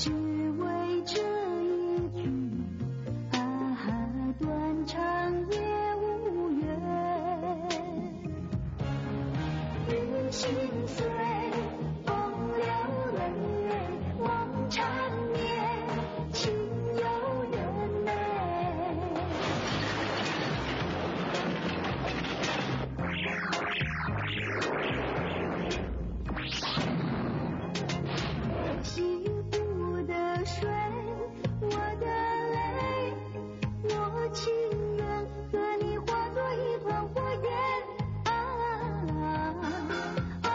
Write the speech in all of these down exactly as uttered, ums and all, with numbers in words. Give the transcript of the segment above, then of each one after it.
只为这一句，啊，断肠也无怨。云心碎，崩了泪，望缠绵，情有缘美。洗不得水，我的泪，我情愿和你化作一团火焰。啊，啊，啊，啊。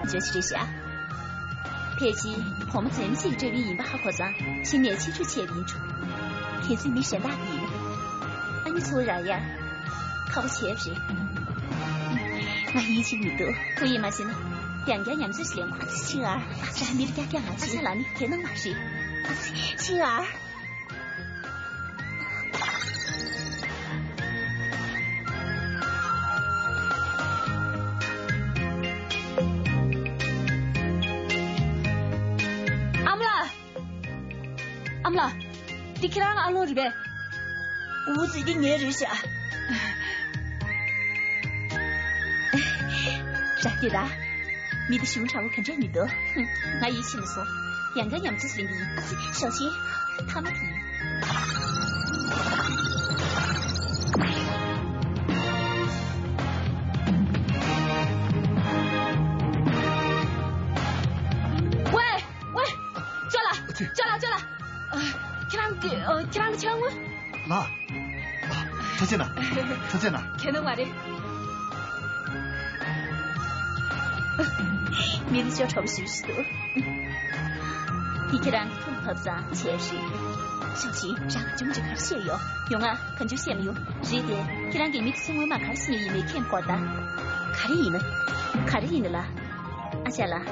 བརྗོད་ཅི་རེད་ཤག་ཕལ་ཆེར་བུ་མོ་འཛེམ་ཟེར་གྲས་ཡིན་པ་ཧ་གོ་ཙང་ཕྱི་ནས་ཕྱི་འགྲོ་བྱས་པ་ཡིན་འགྲོ། དེ་ཚོས་མི་གཞན་དག་གི་ཡིན། ཨ་ནི་ཚོ་ར་ཡ། ཁག་པོ་བྱས་པ་རེད། ང་ཡིད་ཆེས་མི་འདུག་ཁོ་ཡིས་མ་བྱས་ན། ཡང་བསྐྱར་ཉམས་ཚོད་ཞིག་ལེན་དགོས། ཨ་ཙི་ཤི་ཨར། ཨ་ཙི་མིར་རྒྱག་རྒྱག་ང་ཨ་ཅག་ལ་ནི་དེ་སྣང་མ་རེད། ཨ་ཙི་ཤི་ཨར། ཨ་མ་ལགས། ཨ་མ་ལགས། འདི་ཁྱེད་རང་ཨ་ལོ་རེད་པས། འུ་ཙི་འདི་ངའི་རེད་ཤག་ར་ཏི་ར། མི་འདི་གཞུང་དྲང་པོ་ག་འདྲས་མི་འདུག་ང་ཡིད་ཆེས་མི་སོང་། ཡང་བསྐྱར་ཉམས་ཚོད་ལེན་གྱི་ཡིན། ཨ་ཙི་ཞའོ་ཆིན། ཐ་མ་དེ་ཡིན། ཝེ། ཝེ། ཅོ་ལགས། ཅོ་ལགས། ཅོ་ལགས། ཨ། ཁྱེད་རང་གི། ཨ། ཁྱེད་རང་གི་ཕྱག་དངུལ། ལགས། ལགས། ཐུགས་རྗེ་གནང་། ཐུགས་རྗེ་གནང་། གལ་གནང་བ་རེད། མི་ལ་ཅོ་ཁྲོ་བོ་ཞིག་ཞིག་འདུག་དེ་ཁྱེད་རང་གི་ཐུགས་ལ་བབས་ཙང་བྱས་རེད། ཞའོ་ཆིན། རང་ག་ཅུང་ཅིག་ག་རེ་བཤད་ཡོད། ཡོང་ང་། གང་བྱུང་བཤད་མི་ཡོང་། རེད་དེ། ཁྱེད་རང་གིས་མི་དེ་ཚོ་སྔོན་མ་ག་རེ་བྱས་ཡིན་མིན་མཁྱེན་དགོས་ད། ག་རེ་ཡིན་ན། ག་རེ་ཡིན་ན་ལགས། ཨ་ཅག་ལགས།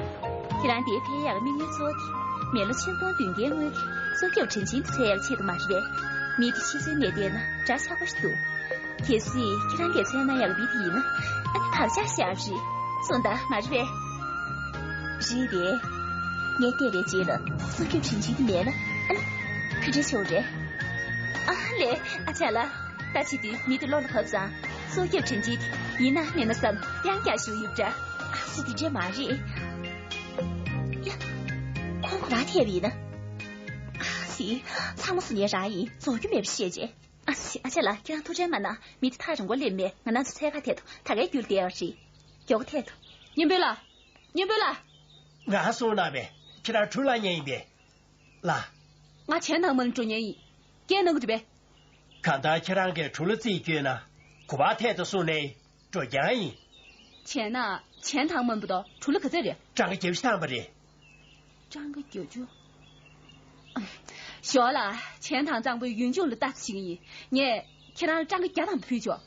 ཁྱེད་རང་དེའི་ཕན་ཡག་དམིགས་ཡུལ་གཙོ་བོ་དེ། མི་ལོ་ཆིག་སྟོང་བདུན་བརྒྱའི་སྔོན་གྱི་སྲོག་སྐྱོབ་དྲིན་ཆེན་དེ་འཚོལ་ཡག་ཆེད་དུ་མ་རེད་པས། མི་དེ་ཤི་གསོན་ནས་བསྡད་ན་འདྲ་ཆགས་པོ་ཞིག་འདུག་གལ་སྲིད་ཁྱེད་རང་གིས་འཚོལ་ན་ཡག་མི་དེ་ཡིན་ན། ཨ་ནི་བག་ཆགས་བཞག་རེད། སོང་ད་མ་རེད་པས། རེད་དེ། ངས་བལྟས་པའི་རྗེས་ལ་སྲོག་སྐྱོབ་དྲིན་ཆེན་དེ་མེད་ན། ཨ་ནི་ག་འདྲ་བྱུང་རེད། ཨ་ལས། ཨ་ཅག་ལགས། ད་བྱེད་དུས་མི་དེ་བློ་ལ་བབས་ཙང་། སྲོག་སྐྱོབ་དྲིན་ཆེན་དེ་ཡིན་ན་མིན་ན་བསམ། ཡང་བསྐྱར་ཞུ་ཡོད་འདྲ། ཨ་ཙི། དེ་འདྲས་མ་རེད། ཡ། ཁོང་ག་པར་ཐད་པ་ཡིན་ན། ཨ་ཙི། ཚང་མ་སུ་ནས་རག་ཡིན། རྫོགས་རྒྱུ་མེད་པ་ཤེས་རྗེས། ཨ་ཙི། ཨ་ཅག་ལགས། ཁྱེད་རང་ཐུགས་ཁྲལ་མ་གནང་། མི་དེ་ཐག་རིང་པོ་སླེབས་མེད། ང་རང་ཚོ་འཚོལ་ག་ཐད་དོ། ད་གའི་རྒྱུ་ལ་བསྡད་པ་རེད། མགྱོགས་པོ་ཐད་དོ། སྙན་པོ་ལགས། སྙན་པོ་ལགས། ང་གསུངས་གནང་བས། ཁྱེད་རང་གྲུ་ལ་ཉན་ཡིན་པས། ལགས། ང་བྱེ་ཐང་མ་ལ་འགྲོ་མཁན་ཡིན། སྐད་གནང་གི་རེད་པས། གང་ལྟར་ཁྱེད་རང་གིས་གྲུ་ལ་རྩིས་བསྐྱོན་ན། ག་པར་ཐད་དོ་གསུངས་ནའི་འགྲོ་རྐྱང་ཡིན། བྱས་ན་བྱེ་ཐང་མ་ལ་འགྲོ་དང་། གྲུ་ལ་ག་ཚོད་རེད། གྲངས་ཀ་བརྒྱད་ཅུ་ཐམ་པ་རེད། གྲངས་ཀ་བརྒྱད་ཅུ། ཞོག་ལ། བྱེ་ཐང་གཙང་པོའི་ཡུལ་ལྗོངས་ལ་ལྟ་ཙམ་བྱེད་ཀྱི་ཡིན། ངས་ཁྱེད་རང་ལ་གྲངས་ཀ་བརྒྱ་ཐམ་ཕུལ་ཆོག་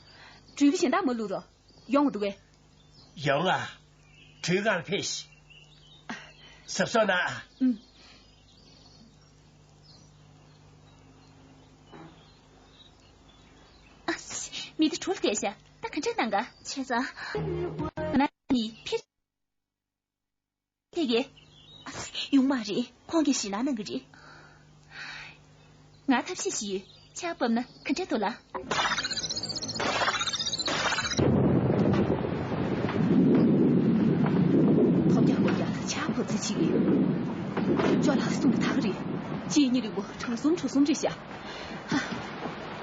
འགྲུལ་པ་གཞན་དག་མ་བླུག་རོགས། ཡོང་བ་འདུག་གས། ཡོང་ང་། གྲུའི་སྒང་ལ་ཕེབས་ཤིག་གཟབ་གཟབ་གནང་ཨ། ཨུམ། ཨ་ཙི། མི་དེ་གྲུ་ལ་བསྡད་ཤག་ད་ག་འདྲ་གནང་ག་བྱས་ཙང་། ང་ནི་ཕེབས། དེ་གས། ཨ་ཙི། ཡོང་མ་རེད། ཁོང་གིས་ཞིབ་ལྟ་གནང་གི་རེད། ང་ཐབས་ཤེས་ཤིག་ཡོད། ཆར་བབས་ན་ག་འདྲ་འདུག་ལགས། ཐོབ་རྒྱག་དགོས་རྒྱག་ད་ཆར་བབས་ཚེ་ཅིག་ཡོད། ཅོ་ལགས་གསུངས་པ་ད་ག་རེད། གཅིག་གཉིས་རེ་དགོས་གྲངས་གསུམ་གྲངས་གསུམ་རེད་ཤག་ཧ།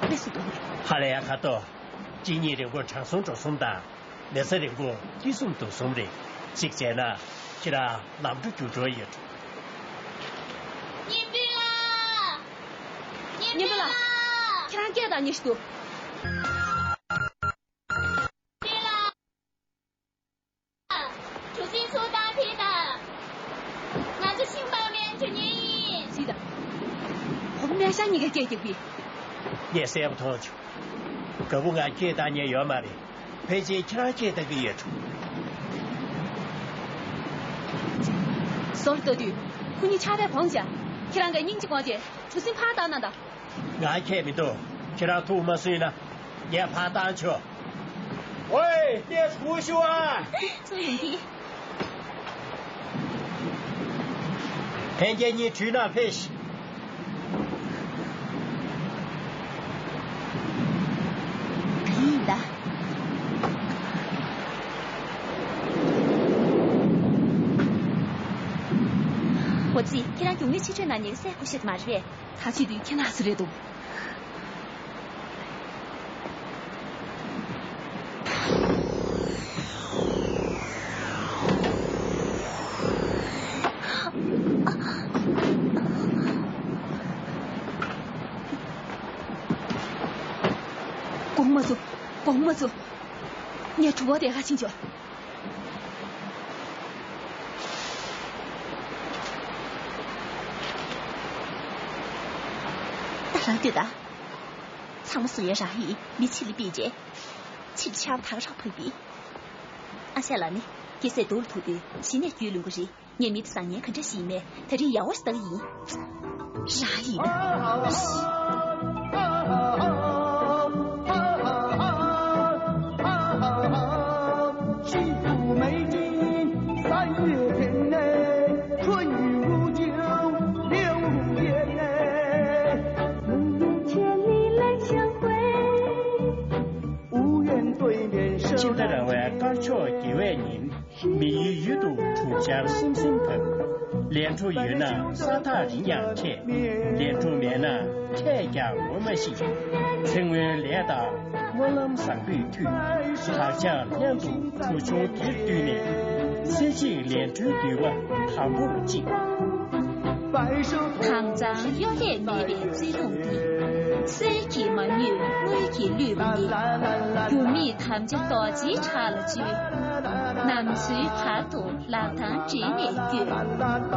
དཔེ་སྲིད་དོ། ཧ་ལས་ཡ་ཁ་ཏོ། གཅིག་གཉིས་རེ་དགོས་གྲངས་གསུམ་གྲངས་གསུམ་དང་། མི་ཚེ་རིང་པོ་སྐྱིད་གསུམ་སྡུག་གསུམ་རེད། གཅིག་བྱས་ན་ཁྱེད་རང་ལམ་འགྲོ་རྒྱུག་འགྲོ་ཡོད། གཉེན་སྤུན་ལགས། གཉེན་སྤུན་ལགས། ཁྱེད་རང་སྐད་བཏང་ཉེ་ཞིག་འདུག་གྲུ་གཟིངས་ཚུར་བཏང་ཕེབས་དང་། ང་ཚོ་ཤིང་པར་སྨན་འཇུ་མཁན་ཡིན། ཟིག་དང་། ཁོ་སྨན་ཤ་གཉིས་ཀ་སྐད་རྒྱག་པས། ངས་གསལ་པོ་མཐོང་བྱུང་། རྒད་པོ་ང་སྐད་བཏང་མཁན་ཡོད་མ་རེད། ཕལ་ཆེར་ཁྱེད་རང་སྐད་བཏང་གི་ཡོད་འགྲོ། ཟོར་ལྟ་དུས། ཁོ་གཉིས་ཆར་པས་བོངས་བྱས། ཁྱེད་རང་གིས་སྙིང་རྗེ་དགོངས་བྱས་གྲུ་གཟིངས་ཕར་བཏང་གནང་དང་། ང་ཁྱད་མི་འདུག་ཁྱེད་རང་ཐུགས་མ་སུན་ན། ངས་ཕར་བཏང་ཆོག་ཝེ། སྐད་ཆུང་ཞུ་ཨ། སུ་ཡིན་གྱི། ལྷན་རྒྱས་གཉིས་གྲུའི་ནང་ཕེབས་ཤིག་ཡིན་ད། འོ་ཙི། ཁྱེད་རང་རྒྱུགས་མེད་ཆེ་ཆུང་ནང་ཉལ་སའི་ཀུ་ཤུ་མ་རེད་པས། ད་བྱེད་དུས་ཁྱེད་ན་སུ་རེད་འདུག་དགོངས་མ་ཚོམས། དགོངས་མ་ཚོམས། ངས་གྲུ་བོ་དེ་ག་ཕྱིན་ཆོག་ད་རང་ལྟོས་དང་། ཚང་མ་བཟོ་ཡ་རང་ཡིན། མི་ཕྱི་ལ་ཕེབས་རྗེས། ཕྱི་ལ་ཆར་པ་དར་རོགས་ཕུད་པས། ཨ་ཤ་ལགས་ནི་སྐྱེ་སའི་སྡུག་ལ་ཐུག་དུས་གཞི་ནས་རྒྱུས་ལོན་གྱི་རེད། ངས་མི་དེ་བཟང་ངན་ག་འདྲ་ཞིག་ཡིན་མེད་ད་རེས་ཡག་པོ་ཞིག་ལྟ་གི་ཡིན། རང་ཡིན་ན། ཕྱི་ཟླ་ར་བའི་དཀར་ཕྱོགས་དགེ་བའི་ཉིན། མི་ཡུལ་ཡུལ་དུ་གྲུ་ཆར་སིམ་སིམ་བབས། ལས་འཕྲོ་ཡོད་ན་ས་ཐག་རིང་ཡང་ཁད། ལས་འཕྲོ་མེད་ན་ཁད་ཀྱང་ངོ་མ་ཤེས། ཚེ་སྔོན་ལས་དང་སྨོན་ལམ་བཟང་པོས་མཐུད། བག་ཆགས་མཉམ་དུ་གྲུ་ཆུང་འདིར་བཏུད་ནས། སེམས་ཅན་ལས་འཕྲོའི་འདུན་པ་དམ་པོར་བཅིངས། དྭངས་གཙང་གཡོ་ལས་མེད་པའི་བརྩེ་དུང་འདི། གསེར་གྱིས་མ་མྱོས་དངུལ་གྱིས་བླུས་པ་ཡིན། རྒྱུ་མེད་དམ་བཅའ་རྡོ་རྗེའི་བྲག་ལ་བཅོལ། ནམ་འཚོའི་བར་དུ་ལག་གདང་སྦྲེལ་ནས་སྐྱོད། ད་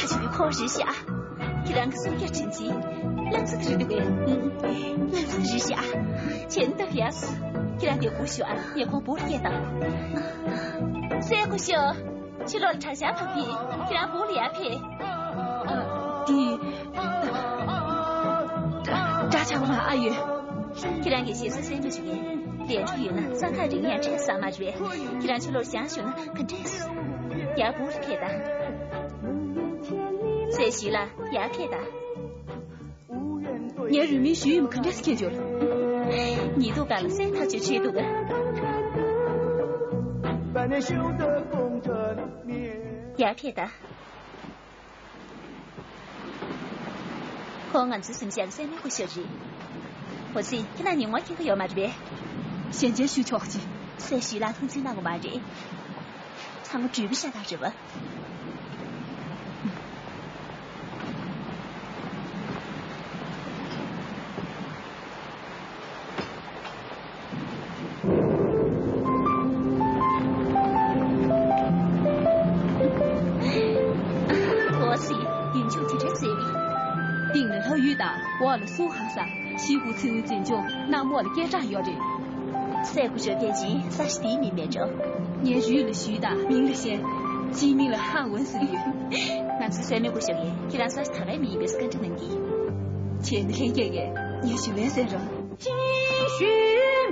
ཅི་བའི་ཁོག་རེད་ཤག་ཁྱེད་རང་གི་སྲོག་སྐྱོར་དྲིན་ཆེན། ལམ་སང་དེ་རེད་འདུག་གས། ཨུམ། ལམ་སང་དེ་རེད་ཤག་བྱས་ན་ད་ཕྱིས། ཁྱེད་རང་དེ་སྒུག་ཤོག་ཨ། ངས་ཁོང་སྦུག་ལ་སྐད་བཏང་། སྲས་སྐུ་ཞབས། ཕྱི་ལོགས་ལ་གྲྭ་ཤག་ཕབ་ཀྱི། ཁྱེད་རང་སྦུག་ལ་ཡར་ཕེབས། ཨ། འདི། གྲྭ་ཆགས་མ་ཨ་ཡོད། ཁྱེད་རང་གིས་ཞེ་སོ་སེམས་མ་ཞུ་གས། ལས་འཕྲོ་ཡོད་ན་ས་ཐག་རིང་ཡང་འཕྲད་ས་མ་རེད། ཁྱེད་རང་ཕྱི་ལོགས་བཞེངས་ཞུ་ན་ག་འདྲས། ཡར་སྦུག་ལ་ཕེབས་དང་། སྲས་ཞུས་ལ་ཡར་ཕེབས་དང་། ངའི་རུས་མིང་ཞུས་ཡིན་ག་འདྲས་ཁྱེད་ཚོར། ཉི་གདུགས་སྒང་ལ་སྲས་ཐག་གཅོད་བྱས་འདུག་ག་ཡར་ཕེབས་དང་། ཁོང་ང་ཚོའི་གཟིམ་ཤག་གི་སྲས་མོ་སྐུ་ཞབས་རེད། འོ་ཙི། ཁྱེད་རང་ཉིན་ངོ་མཁྱེན་གྱི་ཡོད་མ་རེད་པས། ཞལ་མཇལ་ཞུ་ཆོག་ཅིག་སྲས་ཞུས་ལ་ཐུགས་འཛེམ་གནང་དགོས་མ་རེད། ཚང་མ་འགྲུལ་པ་ཤ་སྟག་རེད་པ། འོ་ཙི། ཡུལ་ལྗོངས་དེ་འདྲའི་མཛེས་པས། སྟེང་ལ་ལྷོ་ཡུལ་དང་འོག་ལ་སུའུ་ཧང་སང་། ཞི་ཧུ་ཚེ་སྔོན་འཛིན་སྐྱོང་གནམ་འོག་ལ་སྐད་གྲགས་ཡོད་རེད། སྲས་སྐུ་ཞབས་སྐྱེས་ཆེན་ས་གཞི་འདིའི་མི་མེད་འགྲོ། ངའི་རུས་ལ་ཞུས་དང་མིང་ལ་ཤན། སྤྱིའི་མིང་ལ་ཧང་ཝུན་ཟེར་གྱི་ཡོད། ང་ཚོའི་སྲས་མོའི་སྐུ་ཞབས་ཡིན། ཁྱེད་རང་ས་ཆ་ག་པའི་མི་ཡིན་པས་བཀའ་འདྲི་གནང་གི། བྱས་ན་ལྷན་རྒྱས་ཀྱིས་ངའི་ཞུ་ལན་གསན་རོགས། 继续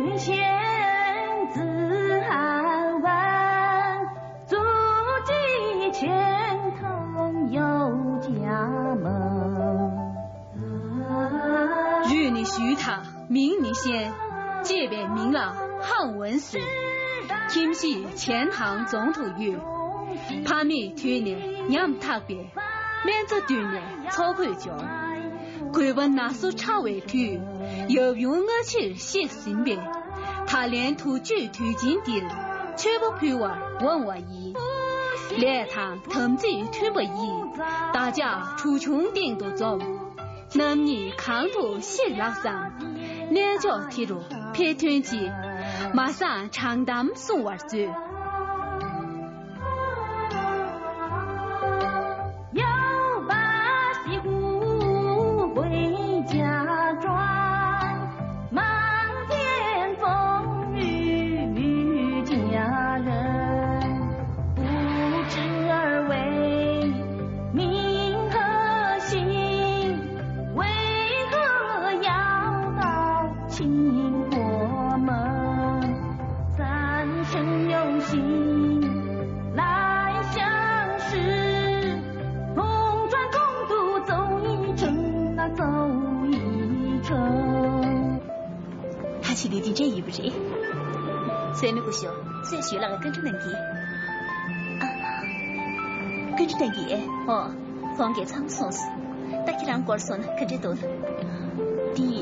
明显自豪万，足迹全通有家门。 རུས་ནི་ཞུས་དང་མིང་ནི་ཤན། ཅེས་པའི་མིང་ལ་ཧང་ཝུན་ཟེར། ཁྱིམ་གཞིས་ཆན་ཐང་རྫོང་དུ་ཡོད། ཕ་མེས་དུས་ནས་ཉམ་ཐག་པས། སྨན་རྩྭ་བཏུས་ནས་འཚོ་གོས་སྦྱོར། གོས་པ་ན་སོ་ཕྲ་བའི་དུས། ཡབ་ཡུམ་སྔ་ཕྱིར་གཤེགས་ཟིན་པས། ད་ལན་དུས་མཆོད་དུས་ཆེན་འདིར། མཆོད་པ་ཕུལ་བར་འོང་བ་ཡིན། ལས་དང་དམ་ཚིག་མཐུན་པ་ཡིས། བདག་ཅག་གྲུ་ཆུང་སྟེང་དུ་འཛོམས། རྣམ་གཉིས་གང་དུ་གཤེགས་ལགས་སམ། གནས་མཆོག་དེ་རུ་ཕེབས་ཐོན་ཅིག། མ་བཟང་དྲང་གཏམ་གསུང་བར་མཛོད། 要把媳妇回家转，满天风雨与家人，不知二位名和姓，为何要到 亲婆们，三生有幸来相识，同船共度走一程啊，走一程。 ད་བྱེད་དུས་འདི་འདྲས་ཡིན་པ་རེད། སྲས་མོའི་སྐུ་ཞབས་སྲས་ཞུས་ལགས་ཀྱིས་བཀའ་འདྲི་གནང་གི། ཨ། བཀའ་འདྲི་གནང་གི། ཨོ། ཁོང་གིས་ཚང་མ་གསུངས་སོང་། ད་ཁྱེད་རང་སྐོར་གསུངས་ན་ག་འདྲ་འདུག། འདི།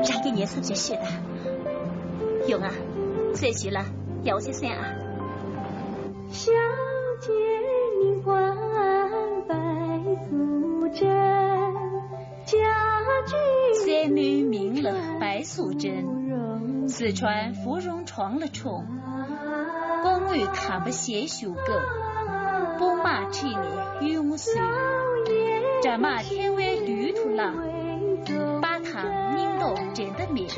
རང་གིས་ཉན་བསམ་བྱས་ཤོད་ད། ཡོང་ང་། སྲས་ཞུས་ལགས་ཡག་པོ་བྱས་གསན་ཨ། 小姐名唤白素贞，家居 སྲས་མོའི་མིང་ལ་བའི་སུ་ཅན། སི་ཁྲོན་ཧྥུ་རུང་གྲོང་ལ་འཁྲུངས། སྐུ་དངོས་གམ་པ་ཞལ་བཞུགས་སྐབས། དཔུང་དམག་ཁྲིད་ནས་གཡུལ་ངོ་བསུས། དགྲ་དམག་ཐལ་བའི་རྡུལ་དུ་བརླགས། དཔའ་དང་སྙིང་སྟོབས་འགྲན་ཟླ་མེད།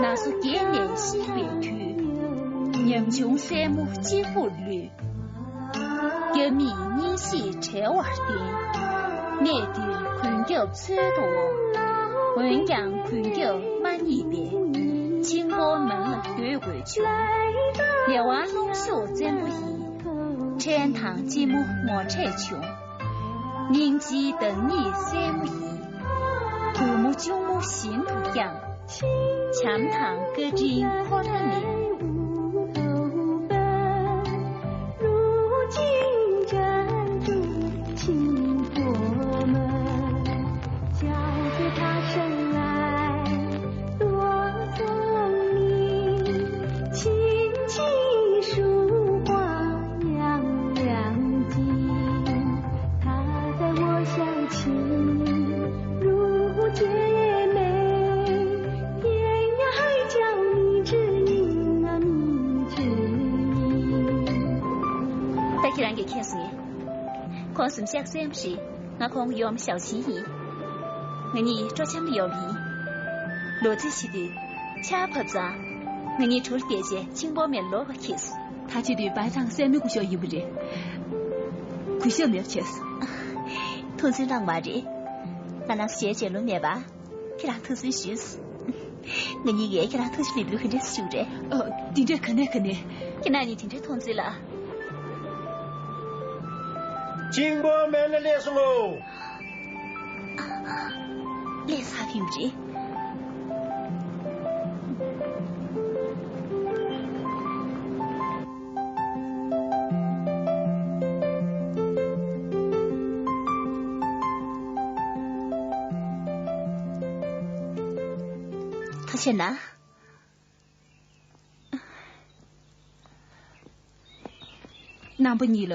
ན་སོ་རྒས་ནས་གཤེགས་པའི་དུས། ཉམ་ཆུང་སྲས་མོ་གཅིག་པུར་ལུས། སྐྱབས་མེད་གཉེན་བཤེས་བྲལ་བར་བརྟེན། གནས་འདིར་མགོན་སྐྱབས་འཚོལ་དུ་འོང་། འོན་ཀྱང་མགོན་སྐྱབས་མ་རྙེད་པས། ཆིང་པོ་མན་ལ་སྡོད་དགོས་བྱུང་། ལས་དབང་ལུང་ཤོག་བཙན་པོ་ཡིས། ཕྲན་དང་གཅེན་མོ་ངོ་འཕྲད་བྱུང་། སྙིང་རྗེའི་བདག་ཉིད་སྲས་མོ་ཡིས། བུ་མོ་གཅུང་མོ་བཞིན་དུ་བསྐྱངས། བྱམས་དང་བཀའ་དྲིན་འཁོར་མ་ནས། 如今站在亲婆们，小姐她生来多聪明，琴棋书画样样精。她在我乡亲如姐妹，天涯海角你知音啊，你知音。 ད་ཁྱེད་རང་གིས་མཁྱེན་སོང་ངས། ཁོང་གསུམ་ཤག་སེམས་ཤིག། ང་ཁོང་གི་ཡུམ་ཞའོ་ཆིན་ཡིན། ང་གཉིས་སྤྲོ་འཆམ་ལ་ཡོང་བ་ཡིན། ལོ་ཚོད་བྱེད་དུས་ཆར་བབས་ཙང་། ང་གཉིས་གྲུར་བསྡད་རྗེས་ཆིང་པོ་མེར་ལོག་པ་ཁེལ་སོང་། ད་བྱེད་དུས་བའི་ཚང་སྲས་མོའི་སྐུ་ཞབས་ཡིན་པ་རེད། གུས་ཞབས་མེད་པ་བྱས་སོང་། ཐུགས་འཛེམ་གནང་མ་རེད། ང་རང་ཞལ་མཇལ་ལོ་མེད་པ། ཁྱེད་རང་ཐུགས་རྗེ་ཆེ་ཞུ། ང་གཉིས་ཀྱིས་ཁྱེད་རང་ཐུགས་རྗེ་མི་འདུག་ག་འདྲས་ཞུ་རེད། ཨ། དེ་འདྲས་ག་ནས་ག་ནས། ཁྱེད་རང་གཉིས་དེ་འདྲས་མཐོང་ཚུལ་ལ། ཆིང་པོ་མེར་ལ་སླེབས་སོང་ངོ་། སླེབས་ཚར་བ་ཡིན་པ་རེད། ཐུགས་རྗེ་གནང་། རྣམ་པ་གཉིས་ལ་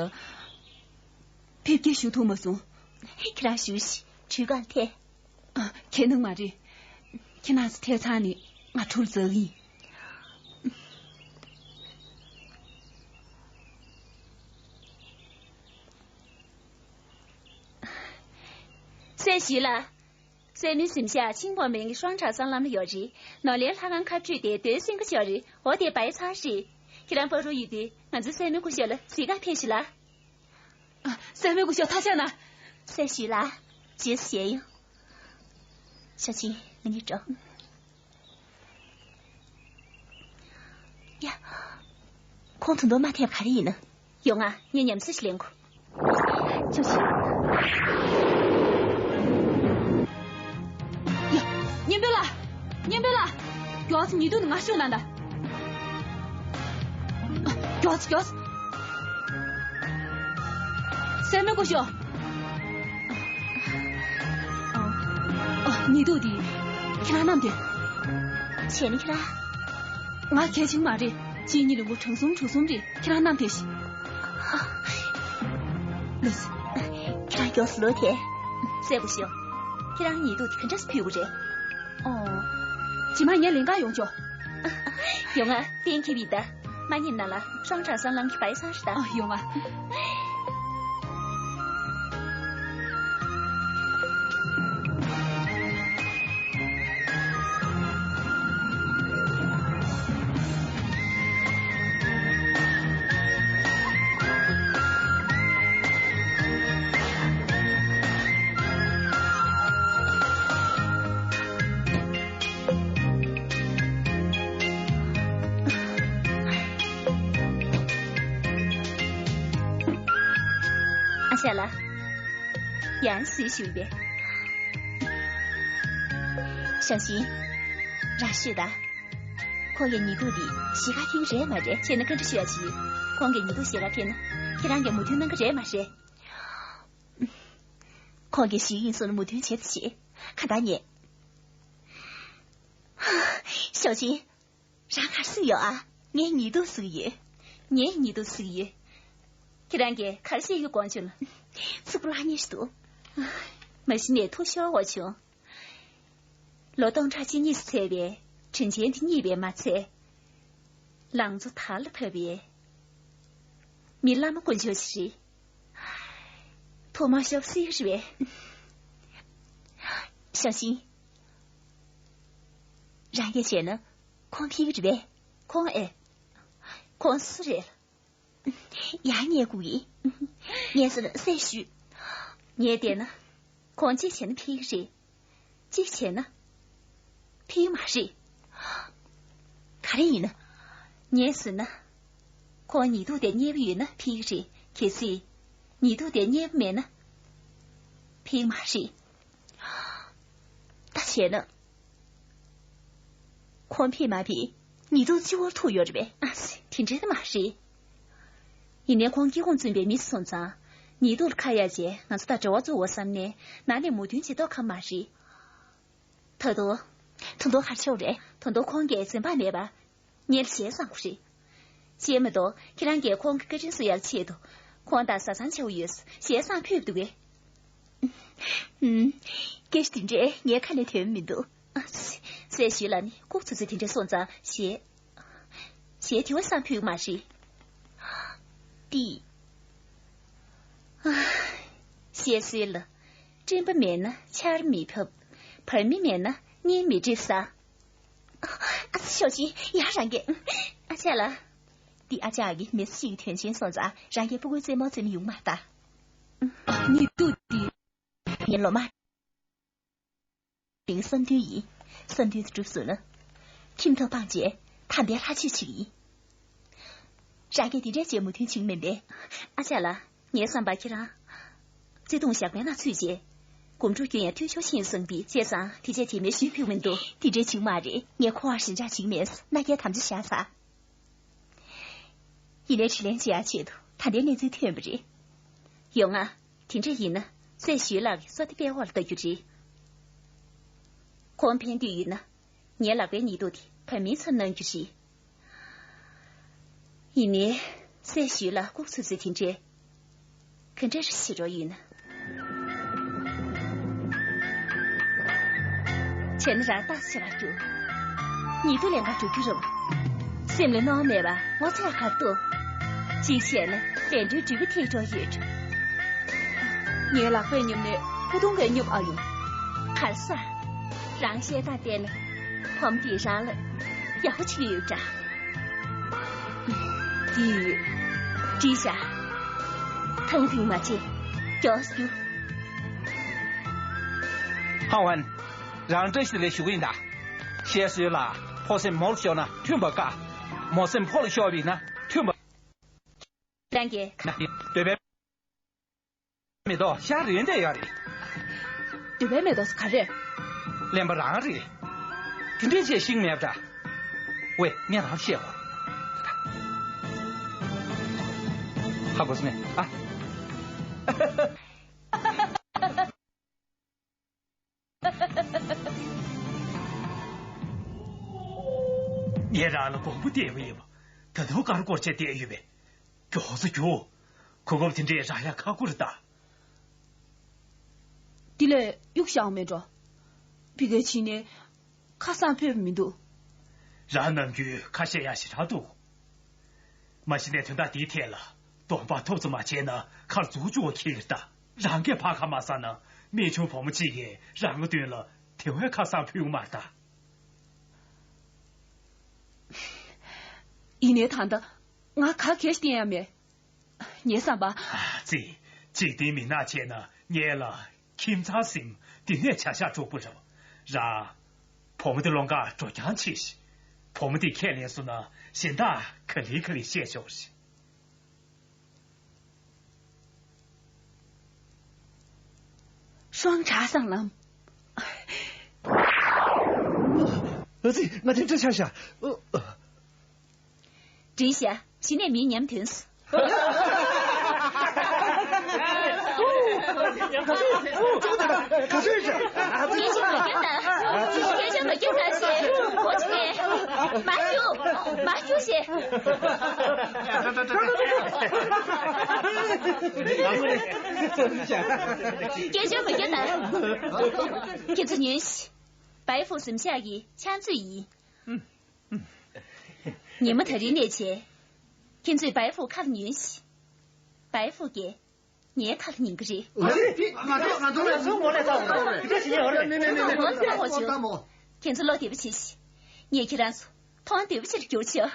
ཕེབས་སྐྱེལ་ཞུ་ཐུབ་མ་སོང་། ཁྱེད་རང་བཞུགས་ཤིག། གྲོས་ཁང་ཐད། ཨ། ཁྱེད་སྣང་མ་རེད། ཁྱེད་རང་ཚོ་ཐད་ཚར་ནས་ང་གྲུར་འཛེག་ཡིན། སྲས་ཞུས་ལགས། སྲས་མོའི་གཟིམ་ཤག་ཆིང་ཝང་མེན་གྱི་ཧྲོང་ཁྲ་སང་ལམ་ལ་ཡོད་རེད། ནོར་ལེན་ལྷ་ཁང་ཁ་སྤྲོད་དེ་སྡོད་སེང་ག་ཤོར་རེད། འོ་དེ་བའི་ཚང་རེད། ཁྱེད་རང་པ་རོ་ཡོད་དུས་ང་ཚོའི་སྲས་མོའི་སྐུ་ཞབས་ལ་གཟིགས་ག་ཕེབས་ཤིག་ལ། ཨ། སྲས་མོའི་སྐུ་ཞབས་ཐ་ཆད་ན། སྲས་ཞུས་ལ། རྗེས་སུ་བྱེད་ཡོང་། ཤ་ཆིང་། ང་གཉིས་འགྲོ། ཡ། ཁོང་དུ་འདོན་མ་ཐེབས་ག་རེ་ཡིན་ན། ཡོང་ང་། ངས་ཉམས་སད་ཞིག་ལེན་གོ། ཅོ་ཅི། ཡ། གཉན་པོ་ལགས། གཉན་པོ་ལགས། མགྱོགས་ཙམ་ཉི་གདུགས་ནས་ང་ཤོག་ན་ད། མགྱོགས་ཙམ་མགྱོགས་ཙམ། སྲས་མོའི་སྐུ་ཞབས། ཨ། ཉི་གདུགས་འདི། ཁྱེད་རང་བསྣམས་ཏེ། བྱས་ན་ཁྱེད་རང་། ང་གལ་ཆེན་མ་རེད། གཅིན་སྙི་ལོ་ངོ་གྲངས་གསུམ་དྲུག་གསུམ་རེད། ཁྱེད་རང་བསྣམས་ཏེ་ཤི། ལོས། ཁྱེད་རང་མགྱོགས་སུ་ལོས་ཏེ། སྲས་སྐུ་ཞབས། ཁྱེད་རང་ཉི་གདུགས་འདི་ག་འདྲས་ཕུལ་དགོས་རེད། ཨོ། རྗེས་མ་ངས་ལེན་ག་ཡོང་ཆོག་ཡོང་ང་། གཏན་འཁེལ་བ་ཡིན་ད། མ་ཉིན་ན་ལ་ཧྲོང་ཁྲ་སང་ལམ་གྱི་བའི་ཚང་ཞིག་ད། ཨ། ཡོང་ང་། ཨ་ཅག་ལགས། ཡང་སུས་ཞུས་པས། ཞའོ་ཞིན། རང་ཤོད་ད། ཁོང་གིས་ཉི་གདུགས་འདི་བཞེས་ག་ཕུལ་གྱི་རེད་མ་རེད། བྱས་ན་བཀའ་འདྲི་ཞུ་ཡ་ཅིག་ཡོད། ཁོང་གིས་ཉི་གདུགས་བཞེས་ག་ཕུལ་ན། ཁྱེད་རང་གིས་མོས་མཐུན་གནང་གི་རེད་མ་རེད། ཁོང་གིས་ཞུས་ཡིན་སོང་ན་མོས་མཐུན་བྱེད་དུ་བྱེད། གང་ལྟར་ངས། ཞའོ་ཅིན། རང་ག་རེ་གཟིགས་ཡོད་ཨ། ངས་ཉི་གདུགས་གཟིགས་ཡོད། ངས་ཉི་གདུགས་གཟིགས་ཡོད། ཁྱེད་རང་གིས་ག་རེ་བཤད་ཡོད་དགོངས་བྱུང་ལ། ཚུགས་པ་ལྷག་ཉེས་ཤིག་འདུག་མ་གཞི་ནས་ཐུགས་ཤོར་བ་བྱུང་། ལོ་སྟོང་ཕྲག་གཅིག་གཉིས་སུ་ཚེས་པའི་དྲིན་ཆེན་དེ་རྙེད་པས་མ་ཚད། ལང་ཚོ་དར་ལ་བབས་པའི་མི་བླ་མ་དཀོན་མཆོག་ཅིག་རེད། ཐོག་མར་ཤོབ་སྲིད་རེད་པས། ཞའོ་ཞིན། རང་གིས་བྱས་ན་ཁོང་ཕེབས་ཀྱི་རེད་པས། ཁོང་ཨེ། ཁོང་སུ་རེད། ཡང་ཉལ་དགོས་ཀྱི། ངས་ཟེར་ན་སྲས་ཞུས། ངས་བལྟས་ན། ཁོང་གཅིག་བྱས་ན་ཕེབས་ཀྱི་རེད། གཅིག་བྱས་ན། ཕེབས་ཀྱི་མ་རེད། ག་རེ་ཡིན་ན། ངས་ཟེར་ན། ཁོང་ཉི་གདུགས་དེ་མཉེས་པོ་ཡོད་ན་ཕེབས་ཀྱི་རེད། གལ་སྲིད། ཉི་གདུགས་དེ་མཉེས་པོ་མེད་ན། ཕེབས་ཀྱི་མ་རེད། ད་བྱས་ན། ཁོང་ཕེབས་མ་ཕེབས་ཉི་གདུགས་སྤྱི་བོར་ཐུག་ཡོད་རེད་པས། ཨ་ཙི། དེ་འདྲ་ནི་མ་རེད། ཡིན་ནའི་ཁོང་སྐྱེ་ཁུངས་བཙུན་པའི་མི་སོང་ཙང་། ཉི་གདུགས་ལ་ཁ་གཡར་རྗེས་ང་ཚོ་དང་འབྲེལ་བ་བཙུགས་དགོས་བསམ་ནས་ནང་ནས་མོས་མཐུན་བྱེད་མདོག་ཁ་པོ་མ་རེད། ད་དུང་། ད་དུང་ག་རེ་བྱེད་དགོས་རེད། ད་དུང་ཁོང་གིས་འཛེམ་བག་མེད་པར་ངེད་ལ་ཞལ་བཟང་དགོས་རེད། ཅེས་མ་གཏོགས་ཁྱེད་རང་གིས་ཁོང་གི་བཀའ་དྲིན་གསོ་ཡག་ཆེད་དུ་ཁོང་དང་བཟའ་ཚང་བྱ་བ་ཡོད་ཟེར་ཞལ་བཟང་ཕུལ་འདུག་གས། ཨུམ། སྐད་ཆ་དེ་འདྲས་ངའི་ཁ་ནས་ཐོན་མི་འདུག་སྲས་ཞུས་ལགས་ནི་ལྐུགས་ཚུལ་ཚུལ་དེ་འདྲས་སོང་ཙང་ཞལ། ཞལ་དེ་བས་བཟང་ཕུལ་གྱི་མ་རེད། ཏི། ཞལ་གསེར་ལ། སྤྲིན་པ་མེད་ན་ཆར་མི་ཕབ། བར་མི་མེད་ན་གཉེན་མི་འགྲིག་ས། ཨ་ཙི། ཞའོ་ཅིན། ཡ། རང་གིས། ཨ་ཅག་ལགས། འདི་ཨ་ཅག་གི་མི་ཚེ་གཅིག་གི་དོན་ཆེན་སོང་ཙང་རང་གིས་སྤུ་གུའི་རྩེད་མོ་རྩེ་ན་ཡོང་མ་ད། ཉི་གདུགས་འདི། ངའི་ལོ་མ། རིང་བསམ་དོན་ཡིན། བསམ་དོན་དེ་འགྲུབ་སོང་ན། ཁྱིམ་ཐབ་སྤངས་རྗེས་དམ་པའི་ལྷ་ཆོས་བྱེད་ཀྱི་ཡིན། རང་གིས་འདི་འདྲས་བྱས་མོས་མཐུན་བྱེད་ཀྱི་མིན་པས། ཨ་ཅག་ལགས། ངའི་བསམ་པར་ཁྱེད་རང་། བརྩེ་དུང་ཞགས་པའི་ནང་ཚུད་རྗེས། སྒོམ་སྒྲུབ་རྒྱུན་ཡང་བརྟུལ་ཞུགས་ཤིང་བཟང་པོའི་བྱས་ཙང་དེ་རྗེས་དེ་མིན་ཞུས་ཕུལ་མི་འདུག་དེ་འདྲའི་བྱེད་ཀྱི་མ་རེད། ངས་ཁོ་བར་ཞེན་ཆགས་བྱེད་ཀྱི་མེད། མནའ་སྐྱེལ་དམ་བཅའ་བཞག་ས། ཡིན་ནའི་དྲིན་ལན་འཇལ་ཡག་ཆེད་དུ་ད་ལྟའི་གནས་ཚུལ་ཐོན་པ་རེད། ཡོང་ང་། དེ་འདྲ་ཡིན་ན་སྲས་ཞུས་ལགས་ཀྱི་སོ་ཐི་པའི་འོག་ལ་ལྟ་རྒྱུ་རེད། ཁོང་ཕན་འདོད་ཡོད་ན། ངའི་ལག་པའི་ཉི་གདུགས་དེ་བར་མིའི་ཚབ་གནང་རྒྱུ་རེད། ཡིན་ནའི། སྲས་ཞུས་ལགས་ལྐུགས་ཚུལ་ཚུལ་དེ་འདྲས། ག་འདྲ་རེ་བྱེད་རོགས་ཡིན། བྱས་ན་རང་རྟགས་ཆེ་བར་གྱུར། ཉི་གདུགས་ལེན་གར་འགྲོ་རྒྱུ་རེད་བ། སེམས་ལ་གནོང་མེད་པ་ངོ་ཚ་ཡག་ག་འདུག་གཅིག་བྱས་ན་ལན་གྲུའི་འབྲས་བུ་ཐེག་འགྲོ་ཡོད། ངའི་ལག་པས་ཉོབ་ནས་ཕུ་ཐུང་གིས་ཉོབ་ཨ་ཡོང་། གར་ས། རང་བཤད་སྟངས་བལྟས་ན་ཁོམ་དེ་རང་ལ་ཡག་པོ་བྱེད་ཀྱི་ཡོད་འདྲ། དེ་བྲིས་བཞག་ཐང་ཐིང་མ་བྱེད། མགྱོགས་སུ་རྒྱུགས། ཧང་ཝན། རང་བཀྲ་ཤིས་བདེ་ལེགས་ཞུ་གི་ཡིན་ད། བཤད་སྲོལ་ལ་ཕོ་སེམས་མོར་ཤོར་ན་མཐུན་པ་དཀའ། མོ་སེམས་ཕོ་ལ་ཤོར་བ་ཡིན་ན་མཐུན་པ། རང་གིས། འདོད་པའི་མེ་ཏོག་ཤར་རེད་འདྲ་ཡོད་རེད། འདོད་པའི་མེ་ཏོག་ག་རེ། གླེན་པ་རང་རེད། དེ་འདྲའི་ཆེ་ཤིང་མེད་པ་འདྲ། ཝེ་ངས་རང་བཤད་གོ། ཧ་གོ་སོང་ངས་ཨ། ངས་རང་ལ་དགོངས་པ་བཏབ་པ་ཡིན་པ། ད་དུང་ག་རེ་སྐོར་བྱས་བསྡད་ཡོད་པས། མགྱོགས་སུ་རྒྱུགས། གོ་སྐབས་དེ་འདྲས་རག་ཡ་ཁག་པོ་རེད་ད། དེ་ལས་གཡུག་བཞག་མེད་འགྲོ། ཕ་གིར་ཕྱིན་ནས་ཁ་སང་ཕེབས་མི་འདུག་རང་ནམ་རྒྱུན་ཁ་བཤད་ཡ་ཞེ་དྲག་འདུག་མ་གཞི་ནས་དོན་དག་འདིའི་ཐད་ལ་གདོང་པ་ཐོབ་ཙམ་མ་བྱས་ན་ཁར་འཛུགས་བཅུག་པ་ཁེལ་གི་རེད་ད། རང་གིས་ཕར་ཁ་མ་གསལ་ན་རྨད་བྱུང་བུ་མོ་གཅིག་གིས་རང་གི་མདུན་ལ་དེ་བས་ཁ་སང་ཕུལ་གི་མ་རེད་ད། ཡིན་ནའི་ད་ལྟ་ང་ག་གེ་བསྟན་ཡ་མེད། ངའི་བསམ་པ། ཙི། འཇིག་རྟེན་མི་ནག་བྱས་ན་ངས་ལ་ཁྱིམ་ཚང་ཟིན་འདི་ནས་བྱ་བཞག་འགྲོ་དགོས་རེད། ར། བུ་མོ་དེ་སློང་གར་འགྲོ་རྐྱང་བྱེད་ཤིག་བུ་མོ་དེ་ཁས་ལེན་སོང་ན་གཞན་དག་ག་ལེ་ག་ལེ་བཤད་ཆོག་རེད། ཧྲང་ཁྲ་སང་ལམ། ཨ་ཙི། ང་དེ་འདྲ་ཆགས་ཤག་ཨོ། འགྲིག་ཤག་གཞི་ནས་མིའི་ཉམས་ཐོན་སོང་། ག་ཚོད་རེད། སྐད་ཆ་མ་རྒྱག་ན། སྐད་ཆ་མ་རྒྱག་ན་ཞེས་གོ་ཆ་ནས། མ་རྒྱུག་མ་རྒྱུག་ཞེས། སྐད་ཆ་མ་རྒྱག་ན། ཁྱེད་ཚོ་ཉོན་ཞིག་བའི་ཧྥུ་གཟིམ་ཤག་གི་ཕྱག་མཛོད་ཡིན། ཉི་མ་ད་རིང་ནས་བྱས། ཁྱེད་ཚོས་བའི་ཧྥུ་ཁ་ལ་ཉོན་ཞིག་བའི་ཧྥུ་གིས་ངའི་ཁ་ལ་ཉན་གི་རེད། ང་ཚོ་ང་ཚོ་ང་ཚོ་ངོ་ལས་ད་འོང་། དེ་འདྲ་ཞིག་ཡོད་རེད། ཁྱེད་ཚོ་ངོ་ཚ་བོ་བྱུང་། ཁྱེད་ཚོ་བློ་བདེ་པོ་བྱེད་ཤིག་ངས་ཁྱེད་རང་ཚོ་མཐོང་བདེ་པོ་ཅིག་བསྒྱུར་ཆོག་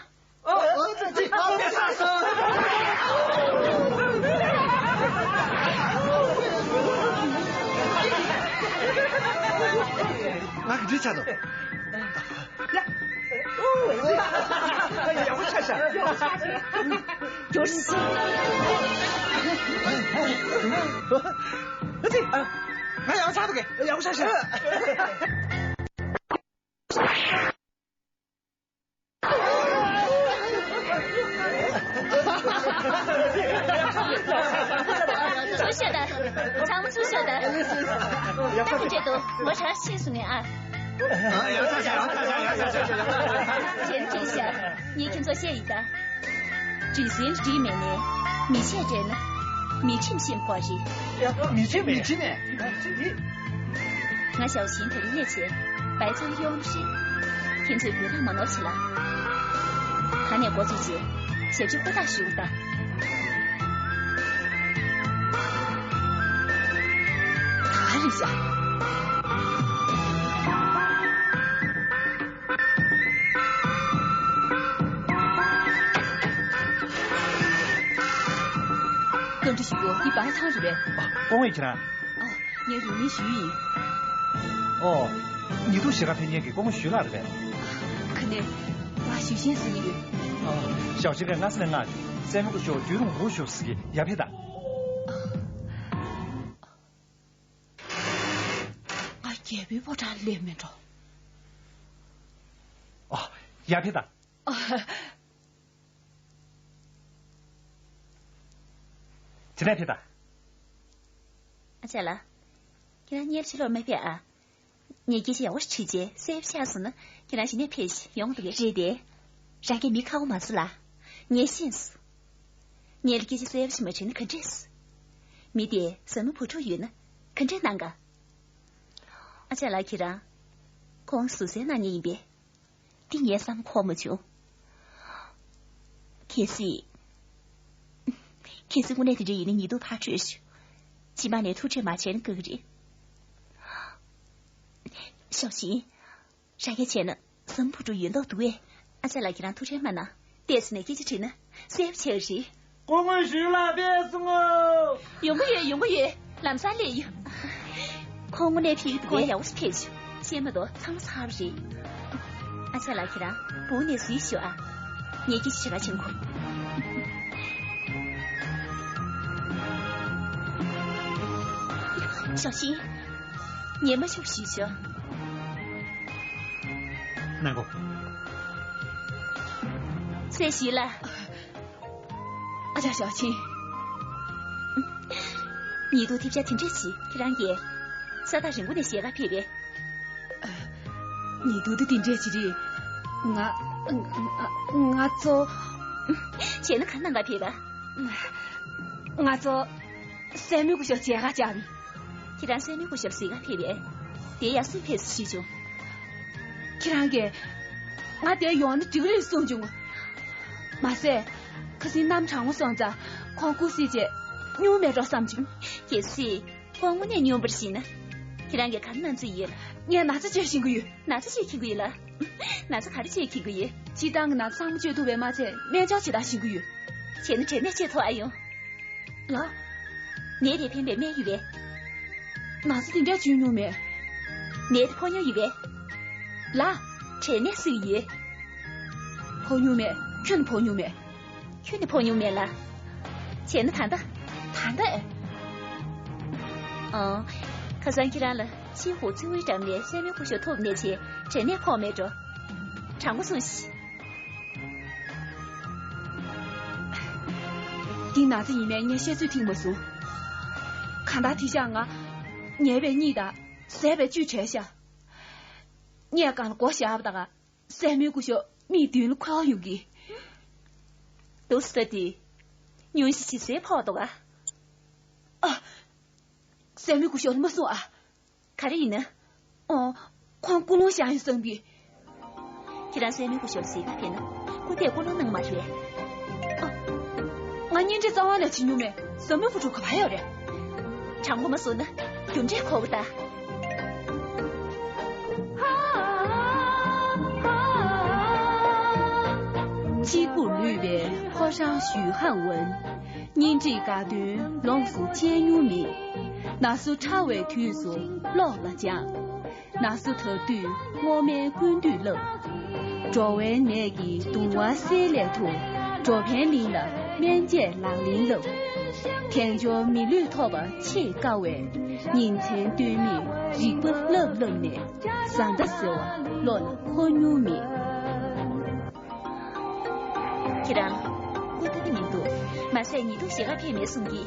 ང་གི་འདྲི་ཆ་དང་། ཡ། ཡག་པོ་ཆགས་ཤག་ཡག་པོ་ཆགས་ཤག་ཨ་ཙི། ང་ཡག་པོ་ཆགས་འདུག་གས། ཡག་པོ་ཆགས་ཤག་ཚུར་ཤོག་དང་། ཚང་མ་ཚུར་ཤོག་དང་། ད་དེ་འདྲ་འདུག་ངོ་ཚ་ཤེས་སོང་ངས་ཨ། ཡག་ཆ་ཤག་ཡག་ཆ་ཤག་ཡག་ཆ་ཤག་ཡག་ཆ་ཤག་ཁྱེད་འདྲི་ཤག་ངས་ཁྱེད་ཚོ་བཤད་ཡིན་ད། དྲི་ཟན་དྲི་མེད་ནས་མི་ཆད་འདྲེས་ན་མི་ཁྲིམས་ཤེས་དགོས་རེད། མི་ཁྲིམས་མེད། མི་ཁྲིམས་མེད། ང་ཞའོ་ཞིན་དེ་རིང་ནས་བྱས་བའི་ཚང་ཡོང་ཧྲི། ཁྱེད་ཚོས་འགྱོད་པ་མ་ནོར་བྱེད་ལ། ད་ནས་འགོ་ཚུགས་རྗེས་ཞབས་ཕྱི་ཧུར་ཐག་ཞུ་དང་། ད་རེད་ཤག་བཀའ་འདྲི་ཞུ་གོ། འདི་བའི་ཚང་རེད་པས། ཨ། སྐུ་ངོ་ཁྱེད་རང་། ཨ། ངས་རིང་མིན་ཞུས་ཡིན། ཨོ། ཉི་ཐུག་ཞེ་དགའ་ཕེབས་མཁན་གྱི་སྐུ་ངོ་ཞུས་ལགས་རེད་པས། ག་ནས། ང་ཞུས་ཤེས་ཟེར་གྱི་ཡོད། ཨ། ཞའོ་ཞིན་གྱིས་སྔ་ས་ནས་མངགས་བྱུང་། སྲས་མོ་སྐུ་ཞབས་ཡུས་རུང་ཧུའུ་ཞུ་ཟེར་གྱི། ཡར་ཕེབས་དང་། ང་རྒྱལ་པོའི་ཕོ་བྲང་སླེབས་མེད་འགྲོ། ཨ། ཡར་ཕེབས་དང་། ཨ། དེ་ནས་ཕེབས་དང་། ཨ་ཅག་ལགས། ཁྱེད་རང་གཉེར་ཕྱི་ལོགས་མ་ཕེབས་ཨ། ངས་སྐད་ཆ་ཡག་པོ་ཞིག་དྲིས་རྗེས་གསལ་པོ་ཆགས་སོང་ན་ཁྱེད་རང་གཞི་ནས་ཕེབས་ཤིག་ཡོང་གི་འདུག་གས། རེད་དེ། རང་གིས་མི་ཁ་བོ་མ་བཟོ་ལ། ངས་ཤེས་སོང་། ངས་ལ་སྐད་ཆ་གསལ་པོ་ཞིག་མ་དྲིས་ན་ག་འདྲས། མི་དེ་བཟའ་ནུ་བུ་ཕྲུག་ཡོད་ན་ག་འདྲས་གནང་ག། ཨ་ཅག་ལགས། ཁྱེད་རང་ཁོང་ཟུར་བཟའི་གནང་མཁན་ཡིན་པས། འདི་ངས་བསམ་གོ་མ་བྱུང་། གལ་སྲིད། གལ་སྲིད་དངོས་གནས་དེ་འདྲ་ཡིན་ན་ཉིས་སྟོང་ཕར་སྤྲོད་ཤོག་སྤྱི་དམངས་ནས་ཐུགས་ཁྲལ་མ་བྱས་ན་དགའ་གི་རེད། ཞའོ་ཆིན། རང་གིས་བྱས་ན་བསམ་བློ་ཕུ་འགྲོ་ཡོད་མདོག་འདུག་གས། ཨ་ཅག་ལགས་ཁྱེད་རང་ཐུགས་ཁྲལ་མ་གནང་། ལྟས་ཟིན་ནས་སྐད་ཆ་དྲིས་ན་གསལ་པོ་བྱས་རེད། སྐུ་ངོ་ཞུས་ལགས་ཕེབས་སོང་ངོ་། ཡོང་གི་ཡོད། ཡོང་གི་ཡོད། ལམ་སང་སླེབས་ཡོད། ཁོང་དངོས་གནས་ཕེབས་ཀྱི་འདུག་ཁོང་གས། ཡག་པོ་ཞིག་ཕེབས་བྱུང་། ཤེས་མ་གཏོགས་ཚང་མ་ཚར་བ་རེད། ཨ་ཅག་ལགས་ཁྱེད་རང་སྦུག་ནས་བཟོས་ཤོག་ཨ། ངས་སྐད་ཆ་བྱེད་ག་ཕྱིན་གོ། ཞའོ་ཆིན། ཉན་མ་ཤོག་ཞུས་ཤོག། གནང་གོ། ཚེ་ཞིག་ལ། ཨ་ཅག་ཞའོ་ཆིན། ཉེས་རྡུང་ཐེབས་ཆག་དེ་འདྲས་ཅིག་ཁྱེད་རང་གིས་ས་ཐག་རིང་པོ་ནས་བཞེས་ག་ཕེབས་པས། ཉེས་རྡུང་དེ་དེ་འདྲས་ཅིག་རེད། ང་ང་ཚོ། བྱས་ན་ག་གནང་ག་ཕེབས་པ། ང་ཚོ་སྲས་མོའི་སྐུ་ཞབས་མཇལ་ག་བཅར། ཁྱེད་རང་སྲས་མོའི་སྐུ་ཞབས་གཟིགས་ག་ཕེབས་པས། དེ་ཡང་སུས་ཕེབས་སོང་ཞུས་བྱུང་། ཁྱེད་རང་གིས་ང་དེར་ཡོང་ན་འགྲིག་གི་རེད་གསུངས་བྱུང་། མ་ཟད། ཁ་སང་གནམ་གྲང་མོ་སོང་ཙང་ཁོང་སྐུ་གཟིགས་བྱས་སྙུང་མེད་འགྲོ་བསམ་བྱུང་། གལ་སྲིད་ཁོང་དངོས་གནས་སྙུང་བར་བྱེད་ན། ཁྱེད་རང་གིས་ག་རེ་གནང་རྩིས་ཡོད། ངས་ན་ཚ་བཅོས་ཤེས་ཀྱི་ཡོད། ན་ཚ་བཅོས་མཁྱེན་གྱི་ཡོད་ལ། ན་ཚ་ག་རེ་བཅོས་མཁྱེན་གྱི་ཡོད། སྤྱིར་བཏང་གི་ན་ཚ་ཚང་མ་བཅོས་ཐུབ་པས་མ་ཚད་སྨན་སྦྱོར་ཇི་ལྟར་ཤེས་ཀྱི་ཡོད། བྱས་ན་དྲན་ནད་བཅོས་ཐུབ་ཨ་ཡོང་། ལགས། ནད་དེ་ཕན་པའི་སྨན་ཡོད་པས། ན་ཚ་དེ་འདྲ་བཅོས་མྱོང་མེད། ནད་དེ་ཕོག་མྱོང་ཡོད་པས། ལགས། དྲན་ནད་སུ་ཡོད། ཕོག་མྱོང་མེད། ཁྱོན་ནས་ཕོག་མྱོང་མེད། ཁྱོན་ནས་ཕོག་མྱོང་མེད་ལ། བྱས་ན་ད་ལྟ། ད་ལྟ་ཨེ། ཨང་། ཁ་སང་ཁྱེད་རང་ལ་ཕྱིའི་ཧོ་ཚི་ཝེའི་འགྲམ་ནས་སྲས་མོའི་སྐུ་ཞབས་ཐུག་ནས་བྱས་དྲན་ནད་ཕོག་མེད་འགྲོ། དྲང་པོ་གསུངས་ཤིག། འདི་ན་ཚ་ཡིན་མིན་ངས་བཤད་ཚོད་ཐིག་མ་སོང་། གང་ལྟར་དེ་ཤག་ང་ཉལ་བའི་གཉིད་དང་ཟས་པའི་བཅུད་བྲལ་ཤག། སྔས་གང་ལ་སྒོ་བཞག་པ་དང་། སྲས་མོའི་སྐུ་ཞབས་མིག་མདུན་ལ་འཁོར་ཡོང་གི། འདུག་ཟེར་དེ། སྙུང་གཞི་ཇི་སྲིད་ཕོག་འདུག་ག། ཨ། སྲས་མོའི་སྐུ་ཞབས་ལ་མ་གསུང་ཨ། ག་རེ་ཡིན་ན། ཨོ། ཁོང་ཀུན་སློང་བཞག་ཡོད་བསམ་གི། ཁྱེད་རང་སྲས་མོའི་སྐུ་ཞབས་གཟིགས་ག་ཕེབས་ན། སྐུ་དེས་ཀུན་སློང་གནང་མ་རེད། ཨ། ང་གཉེན་འཕྲད་རྩ་བ་ནས་བྱེད་མྱོང་མེད། ཟབ་མོའི་སྐུ་དྲུང་ག་པར་ཡོད་རེད། དྲང་པོ་མ་གསུངས་ན་རྒྱུ་འབྲས་ཁོ་བོ་ལྟ། གཅིག་པུར་ལུས་པའི་ཕོ་བྲང་ཞུས་ཧང་ཝུན། གཉེན་སྒྲིག་དགའ་སྟོན་ལོངས་སུ་སྤྱད་མྱོང་མེད། ན་ཟུག་ཕྲ་བའི་དུས་སུ་གློག་ལ་སྦྱངས། ན་ཟུག་དར་དུས་སྔོ་སྨན་ཀུན་བཏུས་བསླབ། འགྲོ་བའི་ནད་ཀྱི་གདུང་བ་སེལ་སླད་དུ། འགྲོ་ཕན་གླིང་ལ་སྨན་དཔྱད་ལག་ལེན་བསླབ། དལ་འབྱོར་མི་ལུས་ཐོབ་པ་ཆེས་དཀའ་བས། ཉིན་མཚན་ལྟོས་མེད་རིག་པ་བསླབ་བསླབ་ནས། བཟའ་ཟླ་ཟེར་བ་བློ་ལ་འཁོར་མྱོང་མེད། ཁྱེད་རང་སྐུ་ལྟ་གི་མི་འདུག། མ་ཟད་ཉེས་རྡུང་བཞེས་ག་ཕེབས་མེད་གསུང་གི།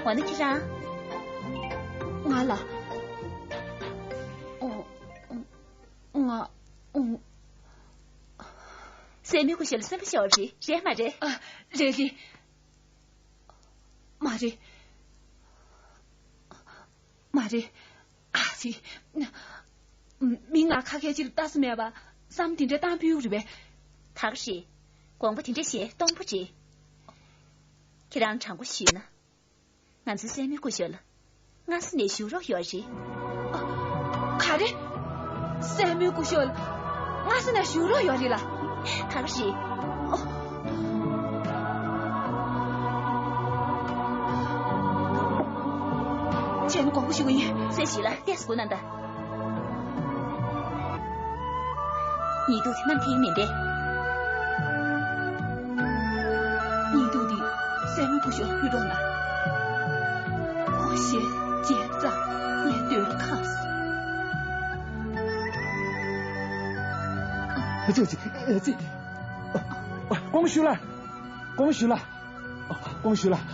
འོ་ན་ཁྱེད་རང་། ང་ལ། ཨོ། ང་། ཨོ། སྲས་མོའི་སྐུ་ཞབས་ལ་སེམས་པ་ཤོར་བ་རེད། རེད་མ་རེད། ཨ། རེད་རེད། མ་རེད། མ་རེད། ཨ་ཙི། མི་ང་ཁ་ཁའི་ཕྱིར་ལྟ་ས་མེད་པ་བསམ་དེ་འདྲའི་གཏམ་ཕུལ་རེད་པས། ད་ག་རེད། དགོངས་པ་དེ་འདྲ་བཞེས་སྟོང་པོ་རེད། ཁྱེད་རང་དྲང་པོ་ཞུས་ན། ང་ཚོའི་སྲས་མོའི་སྐུ་ཞབས་ལ་སྔ་ས་ནས་བཞུགས་རོགས་ཡོད་རེད། ཨ། ག་རེ། སྲས་མོའི་སྐུ་ཞབས་ལ་སྔ་ས་ནས་བཞུགས་རོགས་ཡོད་རེད་ལ། ད་ག་རེད། ཨ། བྱས་ན་དགོངས་པ་ཞུ་གི་ཡིན། སྲས་ཞིག་ལ་ལྟས་སུ་གནང་དང་། ཉེས་རྡུང་དེ་གནང་ཐེངས་མིན་པས། ཉེས་རྡུང་འདི་སྲས་མོའི་སྐུ་ཞབས་ཕུལ་རོགས་གནང་། ཁོ་ཞལ་མཇལ་ཙང་ངས་སྡོད་ཁག་སོང་། ཨ་ཙི། ཨ་ཙི། ཨ། དགོངས་ཞུ་ལགས། དགོངས་ཞུ་ལགས། ཨ། དགོངས་ཞུ་ལགས།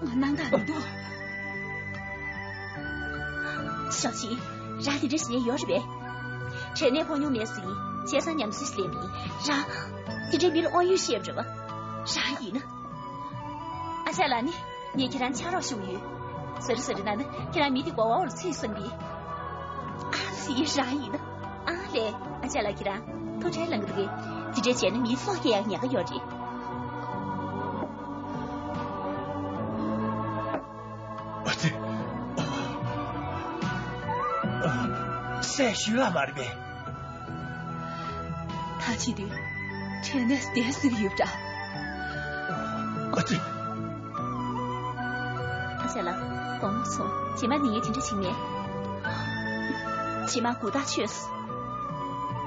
ང་སྣང་དག་མི་འདུག། ཞའོ་ཆིན། རང་དེ་འདྲ་ཞིག་ཡོད་རེད་པས། དྲན་ནས་ཕོག་མྱོང་མེད་ཟེར་གྱི། བྱས་ཙང་ཉམས་སུ་ལེན་པ་ཡིན། རང་། དེ་འདྲའི་མི་ལ་དབང་ཡོད་བཤད་པ་རེད་པ། རང་ཡིན་ན། ཨ་ཅག་ལགས་ནི་ངས་ཁྱེད་རང་ཕྱག་རོགས་ཞུ་གི་ཡོད། ཟ་རི་ཟ་རི་ན་ན་ཁྱེད་རང་མི་དེ་མགོ་བ་འོག་ལ་ཚུད་བསམ་གི། ཨ་ཙི། རང་ཡིན་ན། ཨ་ལས། ཨ་ཅག་ལགས་ཁྱེད་རང་ཐུགས་ཁྲལ་ལངས་གི་འདུག་གས། དེ་འདྲས་བྱས་ན་མིའི་སྲོག་སྐྱེལ་ཡག་ཉེན་ཁ་ཡོད་རེད། ཨ་ཙི། ཨ། ཚེ་ཞུས་ལ་མ་རེད་པས། ད་ཅི་དུས་དྲན་ནས་བསྡད་སྲིད་ཡོད་འདྲ། ཨ་ཙི། ཨ་ཅག་ལགས། དགོངས་སོང་། རྗེས་མ་ནི་ངས་དེ་འདྲ་བྱེད་མེད། རྗེས་མ་གུ་དག་ཆོས་སུ།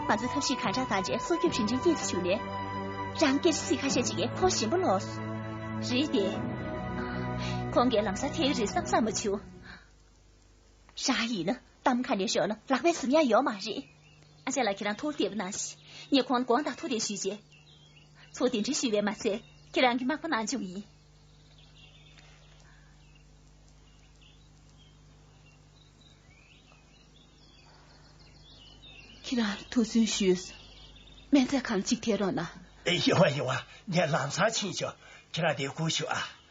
ང་ཚོའི་ཐབས་ཤེས་གང་དྲག་གང་བྱས་སྲོག་སྐྱོབ་རིན་ཆེན་གཉིས་སུ་བྱུང་ནས། རང་སྐད་ཆ་ཚིག་ཁ་ཤས་ཅིག་གིས་ཁོང་ཞིམ་པོ་ལོག་སོང་། རེད་དེ། ཁོང་གིས་ལམ་སང་ཐད་ཀྱི་རེད་བསམ་བསམ་མ་བྱུང་། རང་ཡིན་ན་གཏམ་ག་ནས་ཤོར་ན་ལག་པས་ཟིན་ཡ་ཡོད་མ་རེད། ཨ་ཅག་ལགས། ཁྱེད་རང་ཐུགས་བདེ་པོ་གནང་ཞིག་ངས་ཁོང་ལ་དགོངས་དག་ཐུགས་བདེ་ཞུས་བྱས། ཚུར་གདན་འདྲེན་ཞུས་པས་མ་ཚད་ཁྱེད་རང་གི་མག་པ་གནང་བྱུང་ཡིན། ཁྱེད་རང་ཐུགས་སུན་ཞུས། སྨན་རྫས་གང་གཅིག་ཐེབས་རོགས་གནང་། ཡོང་བ་ཡོང་བ། ངས་ལམ་སང་ཕྱིན་ཆོག་ཁྱེད་རང་དེ་སྒུག་ཤོག་ཨ།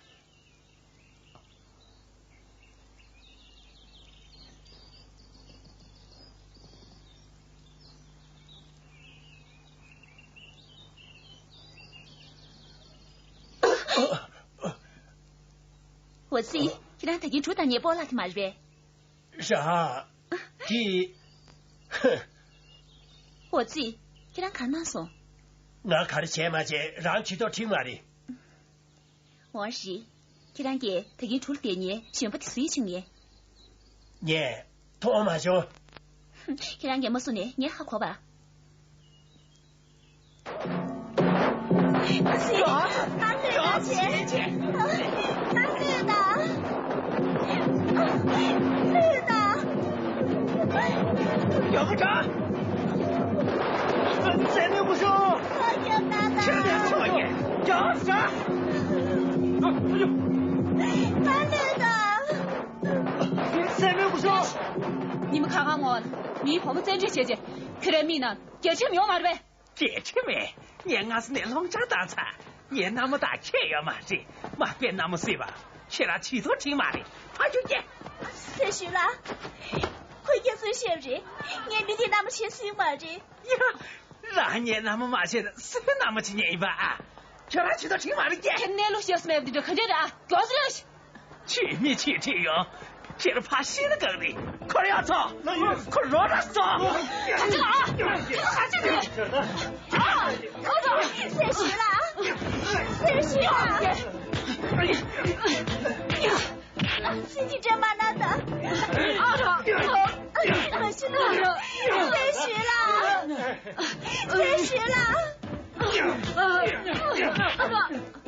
འོ་ཙི། ཁྱེད་རང་ད་གིན་གྲུ་བཏང་ནས་སྤོ་ལགས་དེ་མ་རེད་པས། ར། དེ། འོ་ཙི། ཁྱེད་རང་ག་རེ་གནང་སོང་། ང་ག་རེ་བྱས་མ་བྱས་རང་བྱེད་ཐུབ་ཁྲིམས་མ་རེད། འོ་རེད། ཁྱེད་རང་གིས་ད་གིན་གྲུ་ལ་བསྡད་མཁན་གཞོན་པ་དེ་བཟོས་བྱུང་ངས། ངས་མཐོང་མ་བྱུང་། ཁྱེད་རང་གིས་མ་གསུངས་ནས་ངས་ཧ་གོ་བ། ང་ལུས་ད་བྱས། ང་ལུས་ད། ལུས་ད། ཡག་པོ་དྲག་ཚེ་ནུས་སྐུ་ཞུ། ཨ་ཡ་ད་ད། ཁྱེད་ནས་ཚོ་ཡིན། ཡག་ས། ང་ལུས་ད། ཚེ་ནུས་སྐུ་ཞུ། ཉི་མ་གང་ག་སྔོན་མིའི་བུ་མོ་བཙན་ཁྲིད་བྱས་རྗེས་ཁྱོད་རའི་མིག་ནང་རྒྱལ་ཁྲིམས་ཡོད་མ་རེད་པས། རྒྱལ་ཁྲིམས་མེད། ངས་སྔ་ས་ནས་སློང་སྦྱོང་བཏང་ཚར། ངའི་མནའ་མ་དང་ཁྱད་ཡོད་མ་རེད། མ་དཔེ་མནའ་མ་སྲིད་པ། ཁྱེད་རང་བྱེད་ཐུབ་ཁྲིམས་མ་རེད། ཕར་རྒྱུགས་རྒྱལ། སེ་ཞུ་ལ། ཁོས་ཁྱེད་ཚོའི་ཤེས་རེད། ངས་མི་དེའི་མནའ་མ་བྱེད་སྲིད་མ་རེད། ཡ། རང་ངའི་མནའ་མ་མ་བྱས་ན་སུའི་མནའ་མ་བྱེད་མཁན་ཡིན་པ་ཨ། ཁྱོད་རང་བྱེད་ཐུབ་ཁྲིམས་མ་རེད་རྒྱལ། ཁྱེད་གནས་ལུགས་ཤེས་སུ་མེད་པ་འདི་འདྲ་ག་འདྲ་རེད་ཨ། མགྱོགས་སེ་ལོས་ཤིག་ཆུས་མི་ཆུས་ཁྲིད་ཡོང་། ཁྱེད་རང་ཕར་ཤི་ན་གང་རེད། ཁོ་ར་ཡར་ཐོངས། ཁོ་རོགས་ར་སོང་། ག་ཅི་ལ། ག་ཅི་ལ། ཨ། ཁོ་ཚོ། སེ་ཞུ་ལ། སེ་ཞུ་ལ། སེ་ཅི་དྲན་མ་ན་ད། ཨ་ར། མ་ཤི་ན། སེ་ཞུ་ལ། སེ་ཞུ་ལ།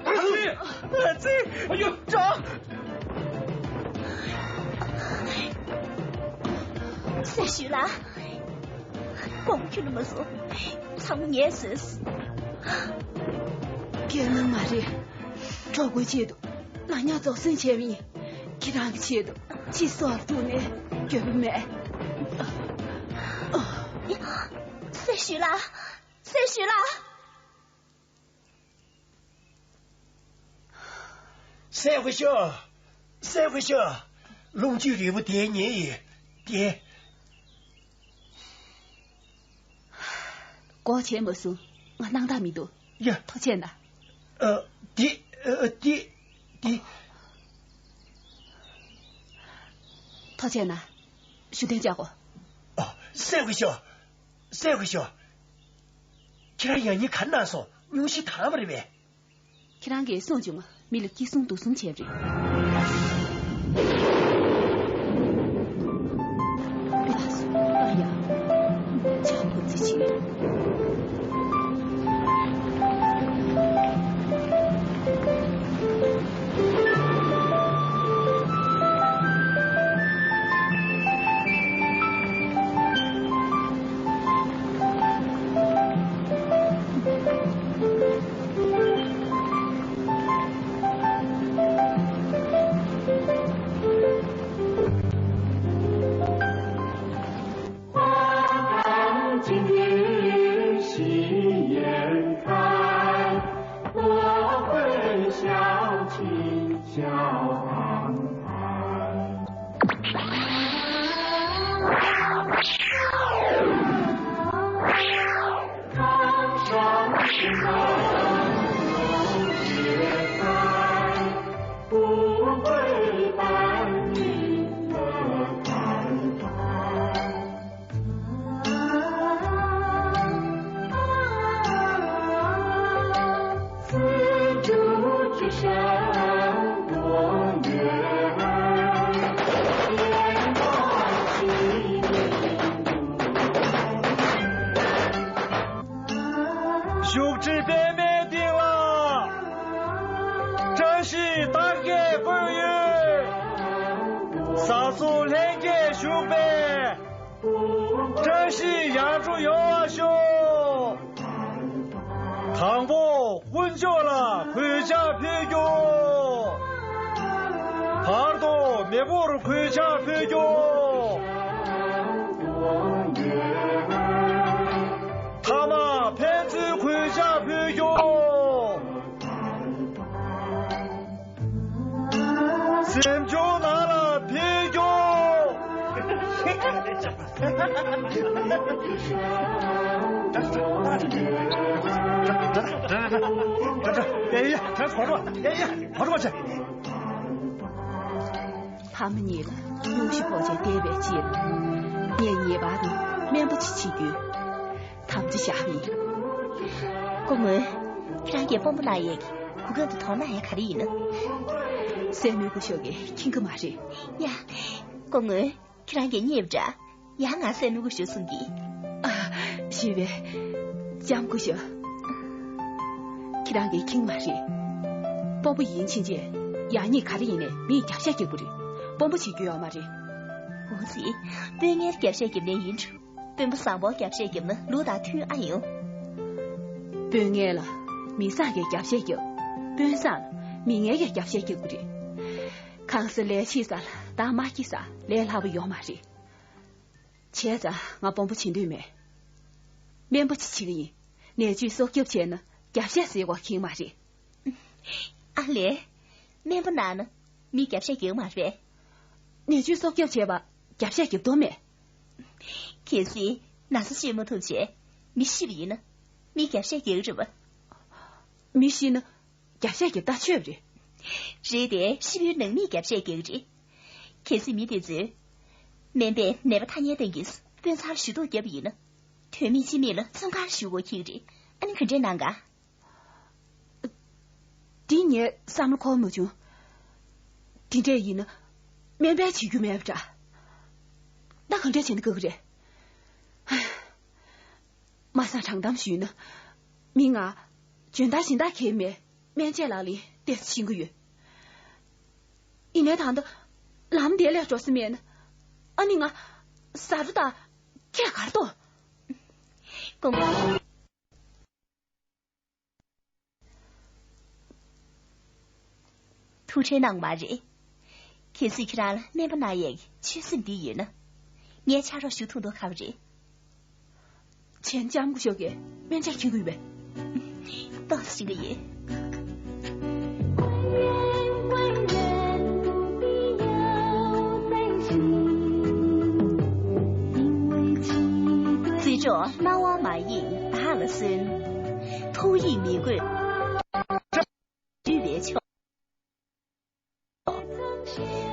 ཨ་ཙི། ཨ་ཙི། ཨ་ཡོ། ཀྲོ། སེ་ཞུ་ལ། དགོངས་ཁྱོད་ལ་མ་སོང་། ཚང་མ་ངས་བཟོས། སྐྱེལ་ན་མ་རེད། གྲོགས་པོའི་ཆེད་དུ་ལ་ཉག་རྫོགས་སེམས་བྱས་པ་ཡིན། ཁྱེད་རང་གི་ཆེད་དུ་ཕྱི་སོར་བཏུག་ནས་འགྱོད་པ་མེད། སེ་ཞུ་ལ། སེ་ཞུ་ལ། སེ་ཧུ་ཤོ། སེ་ཧུ་ཤོ། རླུང་བཅུད་རིལ་བུ་དེ་ཉེ་ཡི། དེ། སྒོ་ཕྱེ་མ་སོང་། ང་སྣང་དག་མི་འདུག་ཡ། ཐོ་ཆད་ན། ཨ། དེ། ཨ། དེ། དེ། ཐོ་ཆད་ན། ཞུ་དན་བཅག་གོ། ཨ། སེ་ཧུ་ཤོ། སེ་ཧུ་ཤོ། ཁྱེད་རང་ཡང་སྙིང་ག་ན་སོང་། སྙུང་གཞི་དྭངས་པ་རེད་པས། ཁྱེད་རང་གིས་གསུངས་བྱུང་། མི་ལ་སྐྱིད་གསུམ་སྡུག་གསུམ་བྱས་པ་རེད། ཨ་ཡ། ཇག་པོ་ཙི་ཆི། ཞིག་རྟགས་བརྒྱད་བཀོད་ཡོད། ས་སོ་ལྷན་རྒྱས་བཞུགས་པས། བཀྲ་ཤིས་ཡར་འགྲོ་ཡོང་བ་ཤོག་དང་པོ་དཀོན་མཆོག་ལ་གུས་ཕྱག་ཕུལ་རྒྱུ། བར་དུ་མེས་པོར་གུས་ཕྱག་ཕུལ་རྒྱུ། ཐ་མ་ཕན་ཚུན་གུས་ཕྱག་ཕུལ་རྒྱུ། སེམས་བྱུང་ནང་ལ་ཕེབས་རྒྱུ། ཕ་མ་གཉིས་ལ་སྙུང་གཞི་ཕོག་ཆེན་བསྟན་པའི་ཕྱིར། ངས་ངེས་པར་དུ་སྨན་པ་ཅིག་བྱེད་རྒྱུའི་དམ་བཅའ་བཞག་ཡིན། སྐུ་ངོ། ཁྱེད་རང་གིས་དཔོན་པོ་གནང་ཡས་ཀྱི་གོ་སྐབས་དེ་དོར་གནང་ཡས་ག་རེ་ཡིན་ན། སྲས་མོའི་སྐུ་ཞབས་ཀྱིས་མཁྱེན་གྱི་མ་རེད། ཡ། སྐུ་ངོ། ཁྱེད་རང་གིས་རྙེད་པ་འདྲ། ཡང་ང་སྲས་མོའི་སྐུ་ཞབས་གསུང་གི། ཨ། ཞི་བའི། ལྕམ་སྐུ་ཞབས། ཁྱེད་རང་གིས་མཁྱེན་གྱི་མ་རེད། དཔོན་པོ་ཡིན་ཕྱིན་ཆད་ཡག་ཉེས་ག་རེ་ཡིན་ནའི་མིས་རྒྱབ་ཤ་རྒྱག་དགོས་རེད། དཔོན་པོ་བྱེད་རྒྱུ་ཡོད་མ་རེད། འོ་ཙི། དཔོན་ངན་ལ་རྒྱབ་ཤ་རྒྱབ་ནའི་ཡིན་འགྲོ། དཔོན་པོ་བཟང་པོར་རྒྱབ་ཤ་རྒྱབ་ན་ལུགས་དང་མཐུན་ཨ་ཡོང་། དཔོན་ངན་ལ་མི་བཟང་གིས་རྒྱབ་ཤ་རྒྱབ། དཔོན་བཟང་ལ་མི་ངན་གྱིས་རྒྱབ་ཤ་རྒྱག་དགོས་རེད། གང་ཟག་ལས་ཆེ་ས་ལ་བདག་མ་སྐྱེ་ས་ལས་སླ་པོ་ཡོད་མ་རེད། བྱས་ཙང་ང་དཔོན་པོ་བྱེད་འདོད་མེད། སྨན་པ་ཅིག་བྱེད་ཀྱི་ཡིན། ནད་བཅོས་སྲོག་སྐྱོབ་བྱས་ན་རྒྱབ་ཤ་ཟེར་བ་ཁེངས་མ་རེད། ཨ་ལས། སྨན་པ་གནང་ན་མི་རྒྱབ་ཤ་རྒྱག་མ་རེད། ནད་བཅོས་སྲོག་སྐྱོབ་བྱས་པ་རྒྱབ་ཤ་རྒྱབ་དོན་མེད། གལ་སྲིད་ན་ཚ་བཅོས་མ་ཐུབ་བྱས་མི་ཤི་བ་ཡིན་ན་མི་རྒྱབ་ཤ་རྒྱག་རེད་པ། མི་ཤི་ན་རྒྱབ་ཤ་རྒྱབ་ཐག་ཆོད་རེད། རེད་དེ་ཤི་བོའི་ནང་མིས་རྒྱབ་ཤ་རྒྱག་རེད། གལ་སྲིད་མི་དེ་ཚོས་སྨན་པས་ནད་པ་ཐ་སྙད་སྟོན་གྱིས་དཔོན་ཚང་ལ་ཞུ་གཏུག་བརྒྱབ་པ་ཡིན་ན། དོན་མེད་ཅི་མེད་ལ་བཙོན་ཁང་ལ་ཞུ་དགོས་ཁེལ་རེད། ཨ་ནི་ག་འདྲས་གནང་ག། འདི་ངས་བསམ་བློ་འཁོར་མ་བྱུང་། དེ་འདྲས་ཡིན་ན་སྨན་པས་བྱེད་རྒྱུ་མེད་པ་འདྲ། ད་ག་འདྲས་བྱས་ན་དགའ་གི་རེད། མ་གསང་དྲང་གཏམ་ཞུས་ན། མི་ང་འཇོན་ཐང་གཞན་དག་གས་མེད། སྨན་དཔྱད་ལག་ལེན་ཏོག་ཙམ་ཤེས་ཀྱི་ཡོད། ཡིན་ནའི་ད་ལྟ་ལམ་དེ་ལས་འགྲོ་ས་མེད་ན། ཨ་ནི་ང་ཟ་འགྲོ་དང་ཁྱད་གར་ཏོ། ཀོང་ཀོང་། ཐུགས་ཁྲལ་གནང་མ་རེད། གལ་སྲིད་ཁྱེད་རང་ལ་སྨན་པ་གནང་ཡས་ཀྱི་ཆོད་སེམས་འདི་ཡོད་ན། ངས་ཕྱག་རོགས་ཞུ་ཐུབ་མདོག་ཁ་པོ་རེད། ཆེན་ལྕམ་སྐུ་ཞབས་ཀྱིས་སྨན་དཔྱད་མཁྱེན་གྱི་ཡོད་པས། ཏོག་ཙམ་ཤེས་ཀྱི་ཡོད། རྩེ་གྲོགས་རྣ་བ་མ་ཡེངས་བདག་ལ་གསོན། ཐོག་ཡིག་མི་དགོས། འདུས་པའི་ཕྱོགས།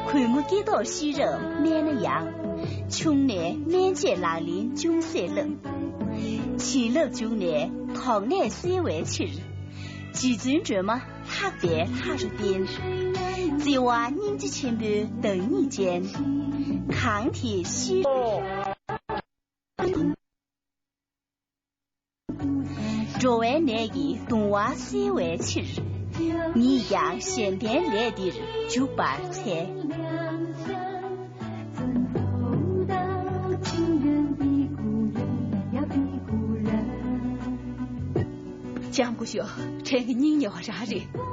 གུས་མོ་སྐྱེ་ཐོག་ཤེས་རབ་སྨན་སྣ་ཡང་། ཆུང་ནས་སྨན་དཔྱད་ལག་ལེན་ཅུང་ཟད་བསླབ། བྱིན་རླབས་འཇུག་ནས་དོགས་གནད་སེལ་བའི་ཕྱིར། རྗེ་བཙུན་སྒྲོལ་མ་ལྷག་པའི་ལྷ་རུ་བསྟེན། བརྩེ་བ་སྙིང་རྗེ་ཆེན་པོའི་བདག་ཉིད་ཅན། གང་དེས་ཤེས། འགྲོ་བའི་ནད་ཀྱི་གདུང་བ་སེལ་བའི་ཕྱིར། ཉིད་ཀྱང་གཞན་ཕན་ལས་འདིར་འཇུག་པར་འཚལ། ལྕམ་སྐུ་ཞབས་ཕྲན་གྱི་སྙིང་ཉེ་བ་རང་རེད།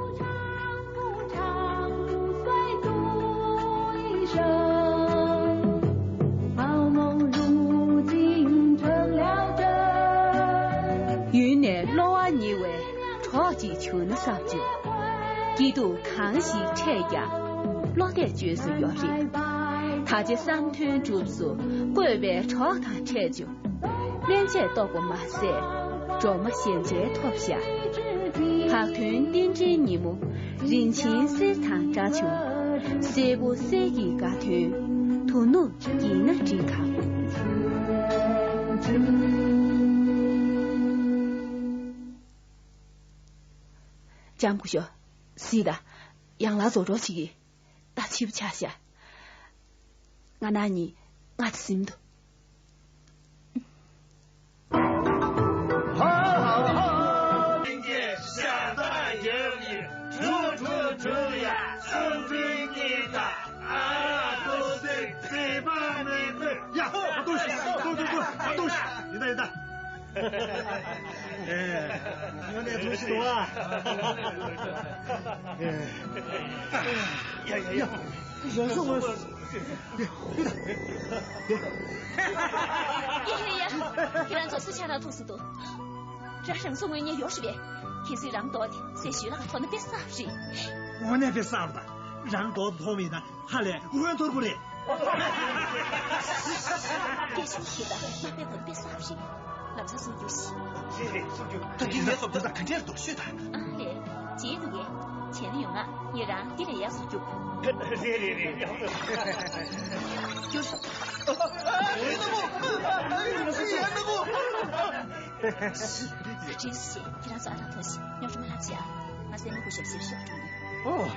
ཡུལ་ནས་གློ་བ་ཉེ་བའི་གྲོགས་ཅིག་བྱུང་ན་བསམ་བྱུང་། སྐྱིད་སྡུག་གང་ཞིག་འཕྲད་ཀྱང་བློ་གཏད་བཅོལ་ས་ཡོད་རེད། ད་ཆ་བསམ་དོན་འགྲུབ་སོང་བསྐོས་པའི་གྲོགས་དང་འཕྲད་བྱུང་། སྨན་དཔྱད་རྟོགས་པ་མ་ཟད་སྒྲོལ་མ་ཞལ་མཇལ་ཐོབ་ཤག། བག་ཐོན་རྟེན་འབྲེལ་ཉིན་མོ་རིན་ཆེན་གསེར་དང་འདྲ་བྱུང་། སྲས་པོ་གསེར་གྱི་དགའ་སྟོན་དོ་ནུབ་ཡིན་ན་འགྲིག་གམ། ལྕམ་སྐུ་ཞབས། གཟིགས་དང་། ཡང་ལ་རྫོགས་གྲོགས་ཅིག་གིས། ད་ཕྱི་པོ་ཆགས་ཤག། ང་ན་ཉིད་ང་ཚོ་ཟིན་འདུག། ཧ་ཧ་ཧ། ལྷན་རྒྱས་ཤ་སྟག་རྒྱལ་བའི་གྲུ་གྲུ་གྲུ། ཨེ། ངོ་ནས་ཐུགས་ཤིག་འདུག་ཨ། ཨེ། ཡ་ཡ་ཡ། རང་སོང་ངོ་། ཡ་ཡ་ཡ། ཁྱེད་རང་ཚོ་སུ་ཆ་རང་ཐུག་སུ་འདུག་རང་རང་སོང་ངོ་ཉེ་ཡོང་ཤི་བས། ཁྱེད་ཚོས་རང་རྡོག་དེ་སེ་ཞུས་ལ་ཐོག་ན་དཔེ་བསགས་རེད། ངོ་ནས་དཔེ་བསགས་པ། རང་རྡོག་ཐོག་མིན་ན། ཧ་ལས་འོན་ཐོར་པོ་རེད། སྐད་ཆ་ཤེས་དང་མ་པའི་བོད་པའི་ས་རེད། ལམ་སང་སུ་རྒྱུགས་ཤིག་རེད་རེད་སུ་རྒྱུགས། ད་གིན་ལས་སོབ་ད་ད་ག་འདྲས་རྡོག་ཤོད་ད། ཨ་ལས། བྱེད་འདུག་གས། བྱས་ན་ཡོང་ང་ངེད་རང་འདི་ལས་ཡག་སུ་རྒྱུགས། རེད་རེད་རེད་ཡག་རྒྱུགས། ཡ་ན་མོ། ཡ་ན་མོ། ཁྱེད་རང་ཚོ་ཨ་ཐང་ཐོ་ཞིག་ཉོ་ཆུ་མ་ལབ་བྱས་ཨ། ང་སེན་མོ་ཀུ་ཤོབ་ཞིབ་ཤོག་འགྲོ་ཡིན། ཨོ།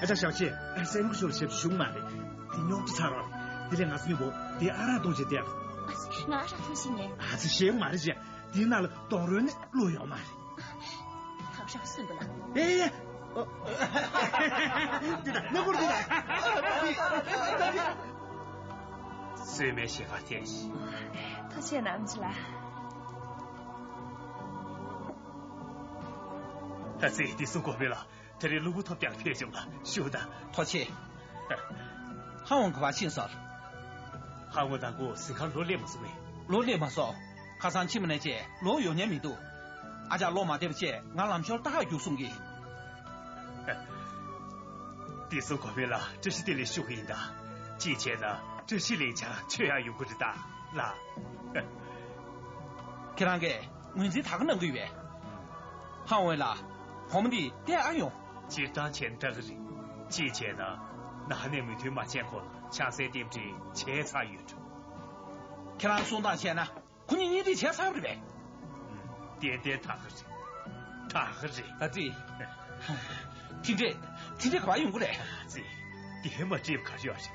ཨ་ཅག་ཞག་ཆེ། སེན་མོ་ཀུ་ཤོབ་ཞིབ་ཤུགས་མ་རེད། དེ་རྙོག་དྲ་ཚ་རོགས་རེད། དེ་ལས་ང་ཚོ་མཉམ་པོ་དེ་ཨ་རག་འཐུང་བྱེད་བསྡད་དང་། ཨ་ཙི། ང་ཨ་རག་འཐུང་ཤེས་ནས། ཨ་ཙི་ཞེད་མ་རེད་ཅེ། དེའི་ནང་ལ་གདོང་རོལ་ནས་བླུགས་ཡོད་མ་རེད། ཐག་རང་སུན་པ་ལ། ཨེ་ཡ། ཨོ། འདི་ད་ནི་ཀུར་འདི་ད། སོས་མའི་ཞེ་ཁ་ཐེན་ཞིག་ཐུགས་རྗེ་གནང་ཅི་ལ། ཨ་ཙི་འདི་སུ་གོ་མེད་ལ། དེ་རིང་གློ་བུར་ཐོབ་རྒྱག་ཕེབས་བྱུང་ལ་ཞུ་དང་། ཐུགས་རྗེ་ཆེ། ཧ་ཝང་ག་པར་ཕྱིན་སོང་། ཧ་ཝང་དང་པོ་གཟིགས་ཁང་ལོ་སླེབས་མ་སོང་ངས། ལོ་སླེབས་མ་སོང་། ཁ་སང་ཕྱི་མ་ནས་བྱས་ལོ་ཡོང་ཉན་མི་འདུག་ཨ་ཅག་ལོ་མ་བདེ་བ་བྱས་ང་ལམ་ཞོར་ལྟ་ག་རྒྱུགས་གསུང་གི། དེ་ཚོ་གོ་བས་ལ་བཀྲ་ཤིས་བདེ་ལེགས་ཞུ་གི་ཡིན་ད། ཅིས་བྱས་ན་བཀྲ་ཤིས་ལེགས་ཆ་ཆོས་ཡང་ཡོང་གི་རེད་ད་ལ། ཁྱེད་རང་གིས་ངོས་འཛིན་ད་ག་གནང་གི་ཡོད་པས། ཧ་ཝང་ལ། བུ་མོ་འདི་བལྟས་ཨ་ཡོང་། སྤྱིར་བཏང་བྱས་ན་དྲག་གི་རེད། ཅིས་བྱས་ན་ནང་ནས་མོས་མཐུན་མ་བྱས་གོང་ཆང་སའི་རྟེན་འབྲེལ་བྱས་ཚར་ཡོད་འགྲོ། ཁྱེད་རང་གསུང་སྟངས་བྱས་ན་ཁོ་གཉིས་གཉེན་སྒྲིག་བྱས་ཚར་བ་རེད་པས། ཏན་ཏན་དྲག་གི་རེད། དྲག་གི་རེད། ཨ་ཙི། དེ་འདྲས་དེ་འདྲས་ག་པར་ཡོང་གི་རེད། ཨ་ཙི། དེ་མ་འགྲིག་ག་རེ་ཡོད་རེད།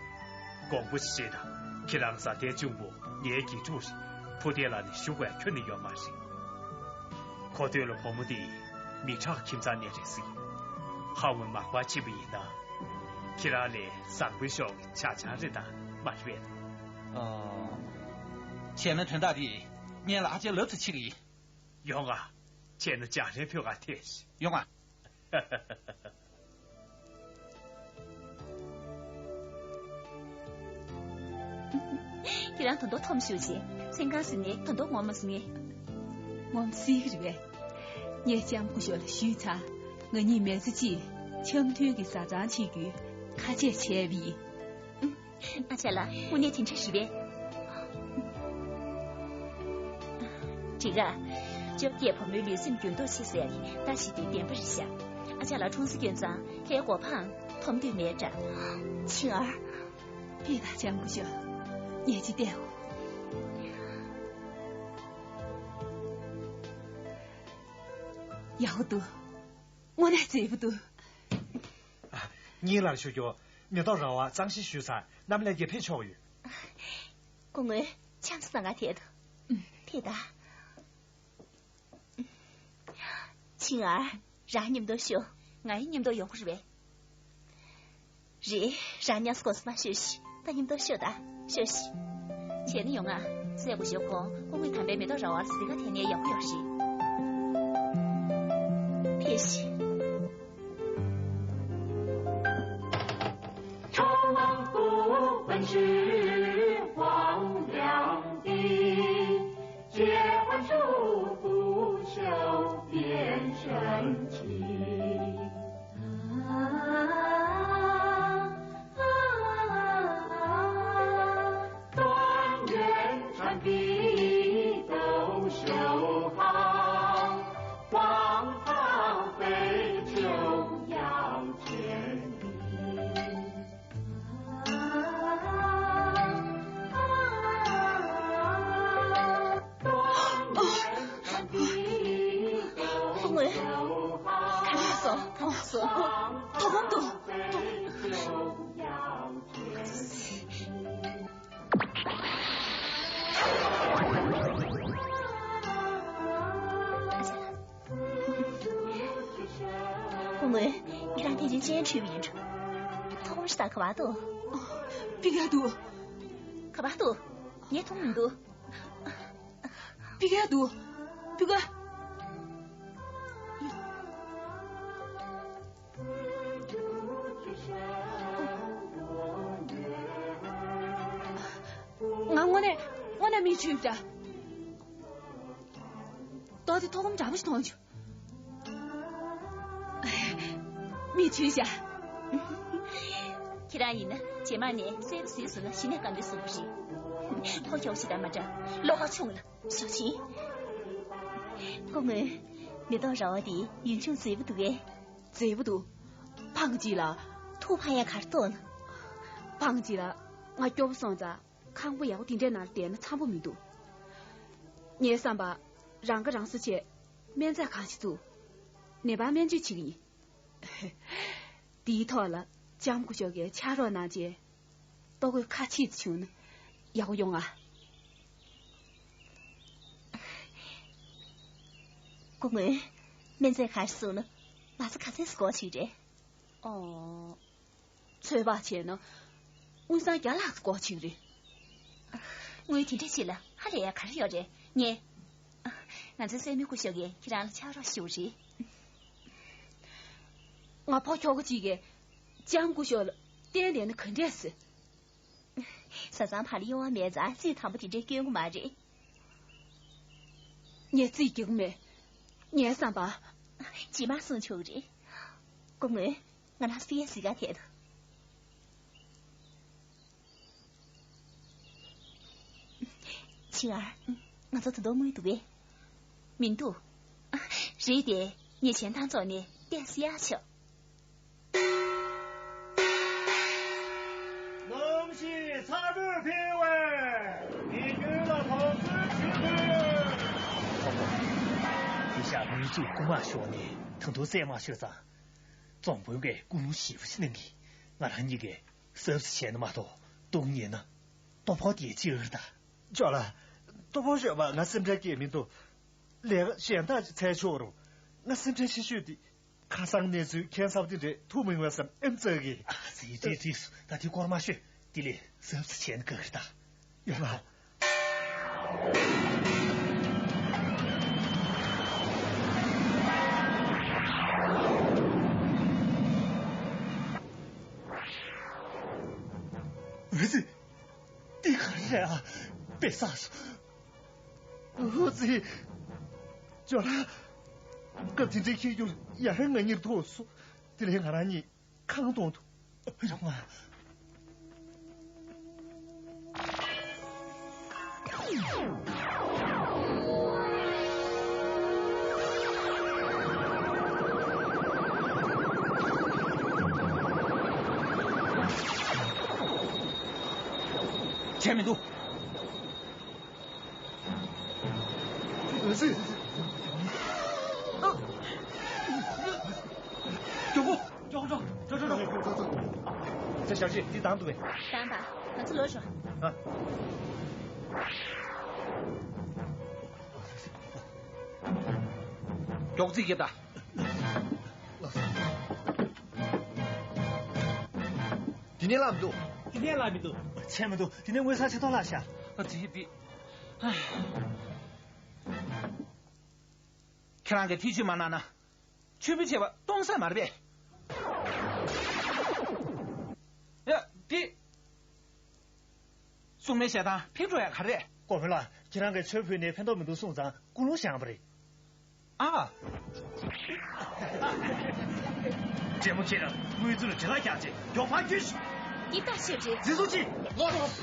དགོངས་པ་བཞེས་དང་། ཁྱེད་རང་བཟའ་ཟླའི་གཅུང་པོ་ངའི་དགེ་ཕྲུག་རེད། ཕུ་ཏེ་ལ་ནི་ཞུ་དགོས་ཁྱོན་ནས་ཡོད་མ་རེད། གོ་ཐོས་ལ་བུ་མོ་འདི་མི་དྲག་ཁྱིམ་ཚང་ནས་རེད་ཟེར། ཧ་ཝང་མག་པར་ཕྱིན་པ་ཡིན་ན། ཁྱེད་རང་ལས་བཟང་པོའི་ཤོག་ཆ་ཆང་རེད་ད་མ་རེད་པས། ཨ། བྱས་ན་དོན་དག་འདི་སྔོན་ལ་ཨ་ཅེ་ལབ་ཙམ་བྱེད་ཀྱི་ཡིན། ཡོང་ང་། བྱས་ན་ལྗགས་ལན་ཕུལ་ག་ཐེ། ཡོང་ང་། ཁྱེད་རང་ད་དུང་འཐོམ་བཞུགས་བྱས། སེམས་ཁམས་ཟིན་ནས་ད་དུང་ངོམ་མ་སོང་ངས། ངོམ་སྲིད་ཀྱི་རེད་པས། ངས་ལྕམ་སྐུ་ཞབས་ལ་ཞུས་ཚར། ང་གཉིས་མི་ཚེ་གཅིག་འཆམ་མཐུན་གྱི་བཟའ་ཚང་བྱེད་རྒྱུའི་ཁ་ཆད་བྱས་པ་ཡིན། ཨ་ཅག་ལགས་དངོས་གནས་དེ་འདྲ་རེད་པས། འགྲིག་ག་ཅོ་ཀྱེ་བུ་མོའི་ལུས་སེམས་འགྱུར་ལྡོག་ཆེ་ཟེར་ཡ་དེ་ལྟ་ཞིག་དེ་བདེན་པ་རེད་ཤག་ཨ་ཅག་ལགས་འཁྲུངས་ས་སྐྱོན་ཙང་ལྷའི་གོ་འཕང་འཐོབ་འདོད་མེད་འདྲ། ཆིང་ཨར། ཕེབས་དང་ལྕམ་སྐུ་ཞབས། ཉལ་ཅིག་བལྟའོ། ཡག་པོ་འདུག་དངོས་གནས་མཛེས་པོ་འདུག་སྙིང་ལ་ཞུ་རྒྱུ། མེ་ཏོག་ར་བ་གཙང་བཞེས་ཞུས་ཚར། གནམ་ལྷས་ཀྱིས་ཕེབས་ཆོག་ཡོད། སྐུ་ངོ། ཆང་ས་ང་ཐད་དུ། ཐད་ད། ཆིང་ཨར། རང་མཉམ་དུ་ཤོག་ང་ཡི་མཉམ་དུ་ཡོང་གི་རེད་པས། རེད། རང་མཉམ་སྐོར་སུ་མ་ཤོད་ཤིག་ད་མཉམ་དུ་ཤོད་ད། ཤོད་ཤིག་བྱས་ན་ཡོང་ང་། སྲས་སྐུ་ཞབས་ཁོང་སྐུ་ངོ་དམ་པའི་མེ་ཏོག་ར་བར་གཟིགས་ཀ་དེ་ནས་ཡག་པོ་ཡོད་རེད། ཕེབས་ཤིག་སྐུ་ངོ། ག་རེ་སོང་། ག་རེ་སོང་། དོ་དགོང་དུ། སྐུ་ངོ། ཁྱེད་རང་ཐེངས་ཆེན་ཅན་ཁྲུས་པ་ཡིན་འགྲོ། ཐོག་མ་ཞིག་དང་ག་བ་འདུག་པི་ཀ་འདུག་ག་བ་འདུག་ངས་མཐོང་མི་འདུག་ཕི་ག་འདུག་ཕི་ག་ང་དངོས་གནས་དངོས་གནས་མིག་ཆུ་ཡོད་འདྲ། རྡོ་དེ་ཐོག་སྐམ་འདྲ་པོ་ཞིག་མཐོང་བྱུང་། མིག་ཆུ་ཤ། ཁྱེད་རང་ཡིན་ན་རྗེས་མ་ནས་གསལ་པོ་གཟིགས་སོང་ན་གཞི་ནས་དགའ་མོས་སོང་བ་རེད། ཕོ་ཁྱོག་ཞིག་དང་མ་འདྲ་བློ་ཁ་ཆུང་ལ། ཞོག་ཕྱིན། སྐུ་ངོ། མེ་ཏོག་ར་བ་དེ་ཡུན་ཅུང་མཛེས་པོ་འདུག་གས། མཛེས་པོ་འདུག་ཕངས་ཅིག་ལ། ཐུགས་ཕངས་ཡ་གར་གཏོང་ན། ཕངས་ཅིག་ལ། ང་སྐྱོ་པོ་སོང་ཙང་ཁང་པ་ཡག་པོ་དེ་འདྲའི་ནང་བསྡད་ན་འཚམ་པོ་མི་འདུག་ངའི་བསམ་པ། རང་ཁ་རང་གསོ་བྱས། སྨན་རྫས་གང་ཞིག་བཙུགས། ནད་པར་སྨན་བཅོས་བྱེད་ཀྱི་ཡིན། དེའི་ཐོག་ལ་ལྕམ་སྐུ་ཞབས་ཀྱིས་ཕྱག་རོགས་གནང་རྗེས། ལྟོ་གོས་ཁ་ཕྱེ་ཙམ་བྱུང་ན་ཡག་པོ་ཡོང་ང་། སྐུ་ངོ། སྨན་རྫས་ག་རེ་བཟུང་ན་མ་རྩ་ག་ཚད་ཙམ་འགོར་ཆེ་གི་རེད། ཨོ། ཚོད་དཔག་བྱས་ན། དངུལ་སྲང་བརྒྱ་ལྷག་ཙམ་འགོར་ཆེ་གི་རེད། དངུལ་དེ་འདྲ་ཅིག་ལ་ཧ་ལས་ཡ་ག་རེ་ཡོད་རེད་ངས། ང་ཚོའི་སྲས་མོ་སྐུ་ཞབས་ཀྱིས་ཁྱེད་རང་ལ་ཕྱག་རོགས་ཞུ་བ་རེད། ང་ཕོ་ཁྱོ་ག་ཅིག་གིས་ལྕམ་སྐུ་ཞབས་ལ་བརྟེན་བསྡད་ན་ག་འདྲས་ཟེར། བཟའ་ཚང་བར་ལ་གཡོ་བ་མེད་ཙང་རྩིས་དང་པོ་དེ་འདྲའི་སྐྱོན་གྱི་མ་རེད། ངས་རྩིས་རྒྱག་གི་མེད། ངའི་བསམ་པ། རྗེས་མ་གསུང་ཆོག་གི་རེད། སྐུ་ངོ། ང་རང་སུ་ཡས་གཟིགས་ག་དེད། ཆིང་ཨར། ང་ཚོ་ད་དུང་དངུལ་འདུག་གས། མི་འདུག་རེད་དེ། ངས་གཞན་དང་ཚོགས་ནས་ཏན་སི་ཡ་ཆོག་གནམ་གཤིས་ཚ་དྲོད་འཕེལ་བས་མི་རྒྱུད་ལ་དོགས་ཟོན་བྱེད་དགོས། ཁོང་མོ། དེ་ཤག་དངུལ་རྩིས་རྐུ་མ་ཤོར་ནས་ད་དུང་བཙལ་མ་ཤོར་ཙང་། རྫོང་དཔོན་གྱིས་ཀུན་སློང་ཞིབ་པོ་ཞིག་གནང་གི། ང་རང་གཉིས་ཀས་གཟབ་གཟབ་བྱས་ན་མ་གཏོགས་སྡུག་ཉེས་ན་ལྟོ་ཕོག་དེ་ཅི་ཡོད་རེད་ད། ཇོ་ལགས། ལྟོ་ཕོག་ཤོར་བ་ང་སེམས་ཁྲལ་གྱི་མི་འདུག་ལས་ཀ་གཞན་དག་ཅིག་འཚོལ་ཆོག་རུང་། ང་སེམས་ཁྲལ་ཆེ་ཤོས་དེ་ཁ་སང་གནས་ཚུལ་མཁྱེན་གསལ་དེ་འདྲས་ཐུག་མི་འོས་བསམ་ཨེམ་ཙག་གི། ཨ་ཙི། རེད་རེད། ད་དེ་སྐོར་མ་ཤོད། དེ་ལས་གཟབ་གཟབ་བྱས་ན་དགའ་གི་རེད་ད། ཡོད་ལགས། འོད་ཟེར། འདི་ག་རེ་རེད་ཨ། དཔེ་བསགས་སོང་། འོད་ཟེར། ཇོ་ལགས། སྐབས་དེ་འདྲའི་ཁྱེད་རྒྱུར་ཡ་རང་ང་གཉིད་ཐོག་སོང་། དེ་ལས་ང་རང་གཉིས་ཁང་སྟོང་དུ། ཡོང་ང་། བྱས་མི་འདུག་མགྱོགས་པོ། མགྱོགས་པོ་འགྲོ། འགྲོ་འགྲོ་འགྲོ། ཚེ་ཞབས་ཕྱི་འདི་བཏང་འདུག་པས། བཏང་དང་། ང་ཚོ་ལོག་ཤོག་ཨ། མགྱོགས་རྩིས་རྒྱབ་དང་། འདི་ནས་ལབ་མི་འདུག་འདི་ནས་ལབ་མི་འདུག་བྱས་མི་འདུག་དེ་ནས་དངུལ་སྲང་ཆིག་སྟོང་ལྷག་བཞག་ཨ་ཙི། འདི། ཨ། ཁྱེད་རང་གིས་ཐེ་བྱུས་མ་གནང་ན། མཆོད་འབུལ་བྱས་པ་གཏོང་ས་མ་རེད་པས། ཡ། འདི། སྲུང་མའི་ཞལ་ཐང་ཕེབས་འགྲོ་ཡ་ག་རེ་རེད། ཀོ་ཕེ་ལགས། ཁྱེད་རང་གིས་མཆོད་ཕུལ་ནས་ཕན་ཐོགས་མི་འདུག་གསུངས་ཙང་ཀུན་སློང་བཞག་པ་རེད། ཨ། བགྲེས་མོ་ཁྱེད་རང་དངུལ་རྫུན་ལ་འདྲེ་ལག་རྒྱག་ཅིག་མགྱོགས་ཕར་རྒྱུགས་ཤོག་འདི་ལྟ་ཞིག་རེད། འཛིན་བཟུང་གྱིས། ལོག་རོགས།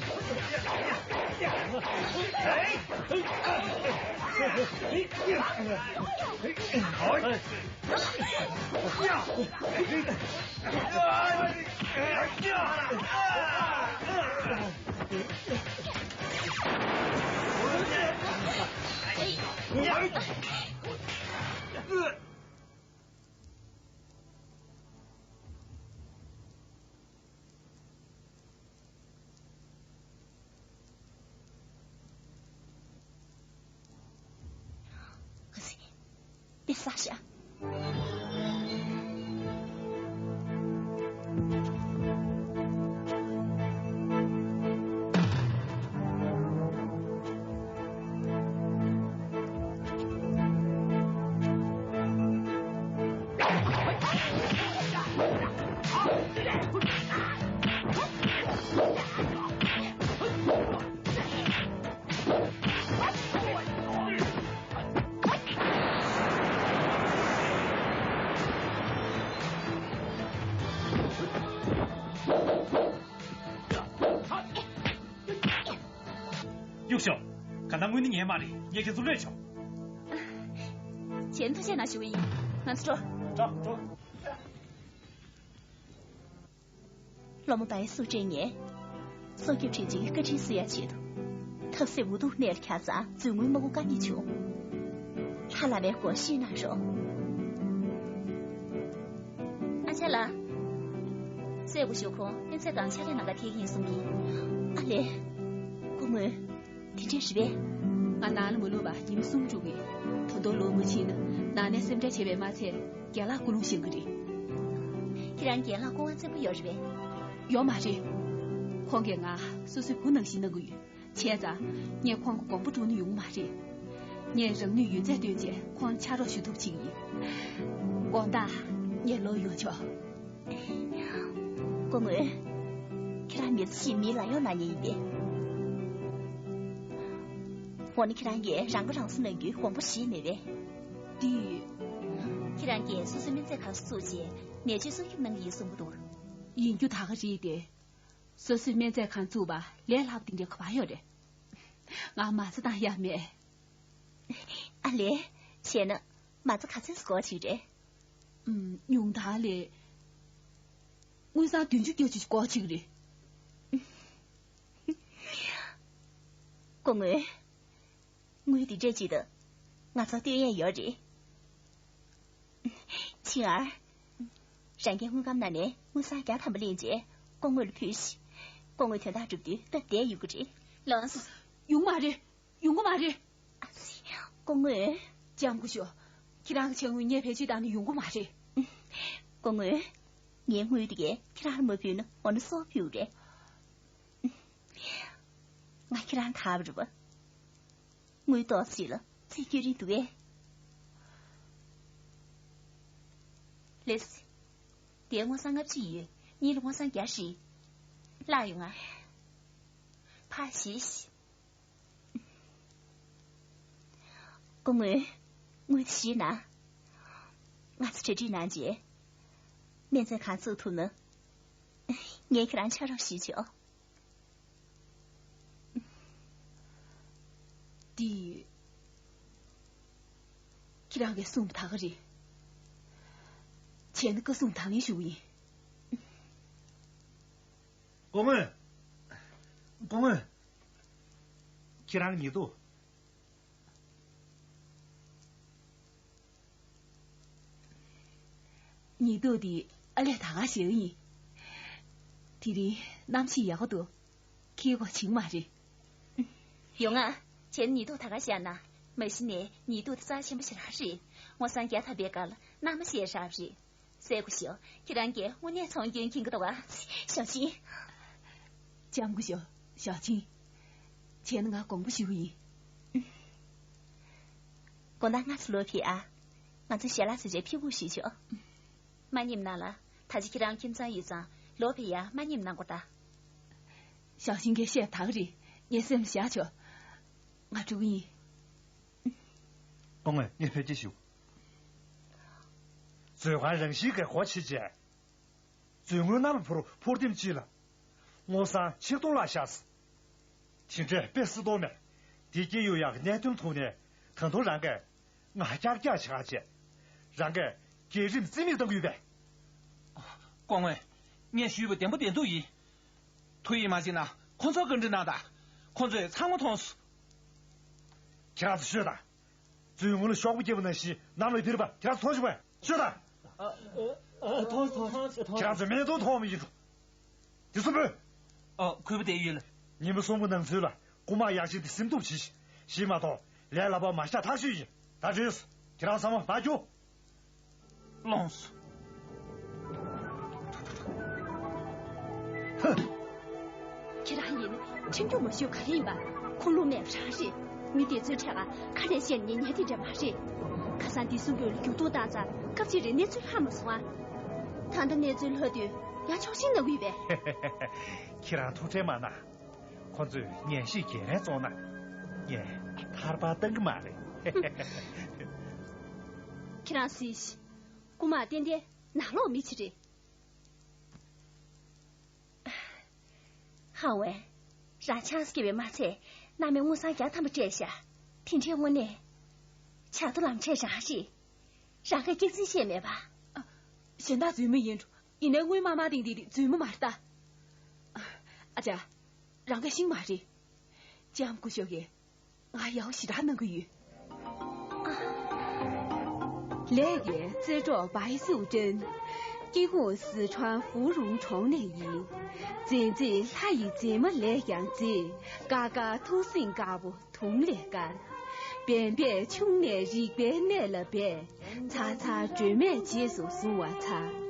གཡུག་ཤོག་ག་ན་དངུལ་ནི་ངའི་མ་རེད། ངས་ཁྱེད་ཚོ་གློད་ཆོག་བྱས་ན་ཐུགས་རྗེ་གནང་ཞུ་གི་ཡིན། ང་ཚོ་འགྲོ། འགྲོ་འགྲོ། སློབ་མ་པའི་སུ་ཅན་ངས། སྲོག་སྐྱོབ་ཁྲིམས་ཀྱི་བཀའ་དྲིན་གསོ་ཡ་ཆེད་དུ། ཐབས་ཟད་འུ་སྡུག་གནས་ལ་ཁྱབ་ཙང་རྫུན་དངུལ་མ་དགོས་དཀའ་ངལ་བྱུང་། ལྷ་བླ་མའི་སྐོར་ཤེས་ན་རོགས། ཨ་ཅག་ལགས། སྲས་སྐུ་ཞབས་ཁོང་སྨན་རྫས་སྒང་ཕྱག་ལས་གནང་ག་ཕེབས་ཀྱི་ཡིན་གསུང་གི། ཨ་ལས། སྐུ་ངོ། དེ་འདྲས་རེད་པས། ང་ནང་ལ་མ་ལོག་པ་ཉི་མ་གསུམ་འགྲོ་གི། ད་དུང་ལོག་མ་ཕྱིན་ན་ནང་ནས་སེམས་ཁྲལ་བྱས་པས་མ་ཚད་རྒན་ལགས་སྐུ་རླུང་བཞེངས་གི་རེད། ཁྱེད་རང་རྒན་ལགས་སྐུ་དབང་བཙན་པོ་ཡོད་རེད་པས། ཡོད་མ་རེད། ཁོང་གིས་ང་སོ་སོའི་བུ་ནང་བཞིན་གནང་གི་ཡོད། བྱས་ཙང་ངས་ཁོང་གི་དགོངས་པ་དཀྲུགས་ན་ཡོང་གི་མ་རེད། ངས་རང་ནུས་ཡོད་ཚད་བཏོན་བྱས་ཁོང་ཕྱག་རོགས་ཞུ་ཐུབ་བྱེད་ཀྱི་ཡིན། དགོངས་དག་ངས་ལོག་ཡོང་ཆོག་སྐུ་ངོ། ཁྱེད་རང་མི་ཚེ་གཅིག་མིའི་ལག་གཡོག་གནང་མཁན་ཡིན་པས། འོ་ན་ཁྱེད་རང་གིས་རང་ཁ་རང་གསོ་གནང་རྒྱུའི་དགོངས་པ་བཞེས་མེད་པས། འདི། ཁྱེད་རང་གིས་སོ་སོའི་སྨན་རྫས་ཁང་བཙུགས་རྗེས་ནད་བཅོས་སྲུང་སྐྱོབ་གནང་གི་ཡིན་གསུང་གི་འདུག་ཡིན་རྒྱུ་ད་ག་རེད་དེ། སོ་སོའི་སྨན་རྫས་ཁང་བཙུགས་པ་ལས་སླ་པོ་དེ་འདྲ་ག་པར་ཡོད་རེད། ང་མ་རྩ་བཏང་ཡ་མེད། ཨ་ལས། བྱས་ན་མ་རྩ་ག་ཚོད་དགོས་ཀྱི་རེད། ཨུམ། ཉུང་མཐའ་ལས། དངུལ་སྲང་བདུན་ཅུ་བརྒྱད་ཅུ་དགོས་ཀྱི་རེད། སྐུ་ངོ། དངུལ་འདི་འདྲས་ཅིག་ད་ང་ཚོ་སྟོན་ཡས་ཡོད་རེད། ཆིང་ཨར། རང་གིས་དངུལ་སྒམ་ནང་ནས་དངུལ་སྲང་བརྒྱ་ཐམ་པ་ལེན་རྗེས་སྐུ་ངོ་ལ་ཕུལ་ཤིག་སྐུ་ངོས་དོན་དག་སྒྲུབ་དུས་སྟབས་བདེ་ཡོང་གི་རེད། ལགས་སོ། ཡོང་མ་རེད། ཡོང་གི་མ་རེད། ཨ་ཙི། སྐུ་ངོ། ལྕམ་སྐུ་ཞབས། ཁྱེད་རང་གི་ཕྱག་དངུལ་ངས་བེད་སྤྱོད་བཏང་ན་ཡོང་གི་མ་རེད། སྐུ་ངོ། ངའི་དངུལ་དེ་གས་ཁྱེད་རང་ལ་མ་ཕུལ་ན་འོ་ན་སུར་ཕུལ་རེད། ང་ཁྱེད་རང་ཐར་བ་རེད་པ། དངུལ་ཏོག་ཙམ་ལ་རྩིས་སྐྱོན་རིན་འདུག་གས། ལེས། དེའི་དངུལ་སྲང་ལྔ་བཅུ་ཡོད། གཉིས་ལ་དངུལ་སྲང་བརྒྱ་རེད། བརླག་ཡོང་ང་། ཕར་བཞེས་ཤིག་སྐུ་ངོ། དངུལ་དེ་བཞེས་ན། ང་ཚོ་གྲ་སྒྲིག་གནང་རྗེས། སྨན་རྫས་གང་བཙུགས་ཐུབ་ན། ངས་ཁྱེད་རང་ཕྱག་རོགས་ཞུས་ཆོག་འདི། ཁྱེད་རང་གིས་གསུངས་པ་ད་ག་རེད། བྱས་ན་བཀའ་གསུང་དང་ལེན་ཞུ་གི་ཡིན། སྐུ་ངོ། སྐུ་ངོ། ཁྱེད་རང་ཉེས་འདུག་ཉེས་འདུག་དེ་ཨ་ལས་ད་ག་ཞུ་གི་ཡིན། དེ་རིང་གནམ་གཤིས་ཡག་པོ་འདུག་ཁྱེད་ཀོ་བྱིང་མ་རེད། ཡོང་ང་། བྱས་ན་ཉེས་འདུག་ད་ག་བཞག་ན། མ་གཞི་ནས་ཉེས་འདུག་དེ་རྩ་ཆེན་པོ་ཞེ་དྲག་རེད། དངུལ་སྲང་བརྒྱ་ཐམ་པའི་སྒང་ལ་མནའ་མ་བཤད་ཧྲ་རེད། སྲས་སྐུ་ཞབས། ཁྱེད་རང་གིས་དངོས་གནས་ཚོང་སྐྱོན་མཁྱེན་གྱི་འདུག་ག་ཞའོ་ཆིང་། ལྕམ་སྐུ་ཞབས། ཞའོ་ཆིང་། བྱས་ན་ང་དགོངས་པ་ཞུ་གི་ཡིན། དགོང་དག་སྔ་ཙམ་ལོག་ཕེབས་ཨ། ང་ཚོ་ཞལ་ལག་ཟས་བྱས་ཕེབས་སྒུག་ཞུས་ཆོག་མ་ཉེས་གནང་ལ། ད་ཆ་ཁྱེད་རང་ཁྱིམ་ཚང་ཡོད་ཙང་ལོག་ཕེབས་ཡ་མ་ཉེས་གནང་དགོས་ད། ཞའོ་ཆིང་གིས་བཤད་ཐག་རེད། ངས་སེམས་བཞག་ཆོག་ང་འགྲོ་གི་ཡིན། སྐུ་ངོ་ངས་ཕེབས་སྐྱེལ་ཞུ། མཛོད་ཁང་རང་བཞིན་གྱི་སྒོ་ཕྱེ་རྗེས། མཛོད་ངོས་རྣམས་ཕུར་ཕུར་ལྡེམ་གཅིག་ལ། དངུལ་སྲང་ཆིག་སྟོང་ལྷག་བཞག་དེ་འདྲས་དཔེ་སྲིད་དོ་མེད། དེ་སྐྱེ་ཡོང་ཡག་གནད་དོན་ཐོག་ནས་ད་དུང་རང་གིས་ང་ཀྱག་ཀྱག་བྱེད་ཀྱག་བྱས། རང་གིས་བསྐྱེད་རིམ་རྩིས་མེད་གཏང་གི་ཡོད་པས། སྐུ་ངོ་། ངས་ཞུས་པ་བདེན་པ་བདེན་ཐུག་ཡིན། ཐུགས་ཡིད་མ་ཆེས་ན་ཁོ་ཚོར་བཀའ་འདྲི་གནང་དང་། ཁོ་ཚོས་ཚང་མ་མཐོང་སོང་། ཁྱེད་རང་ཚོ་ཤོད་དང་། མཛོད་ངོས་ལ་ཤོག་བུ་བརྒྱབ་པ་ནང་བཞིན་ནམ་ལ་ཕེབས་པ་ཁྱེད་རང་ཚོ་མཐོང་བྱུང་བས། ཤོད་དང་། ཨ། ཨ། ཨ། མཐོང་། མཐོང་། མཐོང་། ཁྱེད་རང་ཚོས་མེ་ཏོག་མཐོང་བ་ཡིན་འགྲོ། དེ་ཚོ་བོས། ཨ། གུས་པ་དེ་ཡོད་ལ། ཉིན་མོ་གསུམ་གྱི་ནང་ཚུད་ལ་རྐུ་མ་ཡག་ཤོས་དེ་ཟིན་ཐུབ་བྱེད། ཞིག་མ་གཏོགས་ལས་སླ་པོ་མ་བཞག་ཐག་ཆོད་ཡིན། ད་བྲོས། ཁྱེད་རང་ཚང་མ་ཕར་རྒྱུགས། ལོངས་སོ། ཧ། ཁྱེད་རང་ཡིན་ན་ཁྲིམས་རྒྱུག་མ་ཞུས་ག་རེ་ཡིན་པ། ཁུངས་ལུང་མེད་པ་རང་རེད། མི་དེ་ཚོའི་གྲས་ཀ་ཁ་ནས་བཤད་ཉན་ཉན་དེ་འདྲ་མ་རེད། ཁ་སང་དེ་གསུང་རྒྱུ་ལ་རྒྱུགས་གཏོང་བཏང་ཙང་སྐབས་གཅིག་རེ་གནས་ཚུལ་ལྷག་མ་སོང་ཨ། ད་ལྟ་གནས་ཚུལ་ལྷག་དུས་ཡང་ཕྱོགས་ཞེན་གནང་གི་ཡོད་པས། ཁྱེད་རང་ཐུགས་ཁྲལ་མ་གནང་། ཁོ་ཚོས་ཉན་ཤེས་ག་རེ་བཙོང་ན། ངས་ཐར་པ་བཏང་གི་མ་རེད། ཁྱེད་རང་གཟིགས་ཤིག་རྐུ་མ་ཏན་ཏན་ནང་ལོགས་མི་ཅིག་རེད། ཧང་ཝེ། རང་ཆང་སྐྱེས་པའི་མ་ཚད་མནའ་མའི་དངུལ་སྲང་བརྒྱ་ཐམ་པ་སྤྲད་ཤག་དེ་འདྲའི་དངོས་གནས། བྱ་དོ་ལམ་འཕྲད་རང་རེད། རང་གིས་སྐྱག་རྫུན་བཤད་མེད་པ། ཨ། གཞན་དག་རྫུན་མ་ཡིན་འགྲོ། ཡིན་ནའི་དངུལ་དམར་དམར་དེ་འདི་རྫུན་མ་མ་རེད་ད། ཨ་ཅག་རང་ག་ཤིང་མ་རེད། ལྕམ་སྐུ་ཞབས་ཀྱིས་ང་ཡག་པོ་ཞེ་དྲག་གནང་གི་ཡོད། ལས་ཀྱི་རྩེ་གྲོགས་བའི་སུའུ་ཀྲེན། སྐྱེ་ཁུངས་སི་ཁྲོན་ཧྥུ་རུང་གྲོང་ནས་ཡིན། བཙན་འཛུལ་ལྷ་ཡི་མཛེས་མ་ལས་ཀྱང་མཛེས། ཀ་ཀ་ཐུགས་སེམས་དཀར་པོ་དུང་ལས་དཀར། བན་པས་ཆུང་ནས་རིག་པའི་གནས་ལ་སྦས། ཚ་ཚ་སྒྲོལ་མས་རྗེས་སུ་བཟུང་བ་མཚར།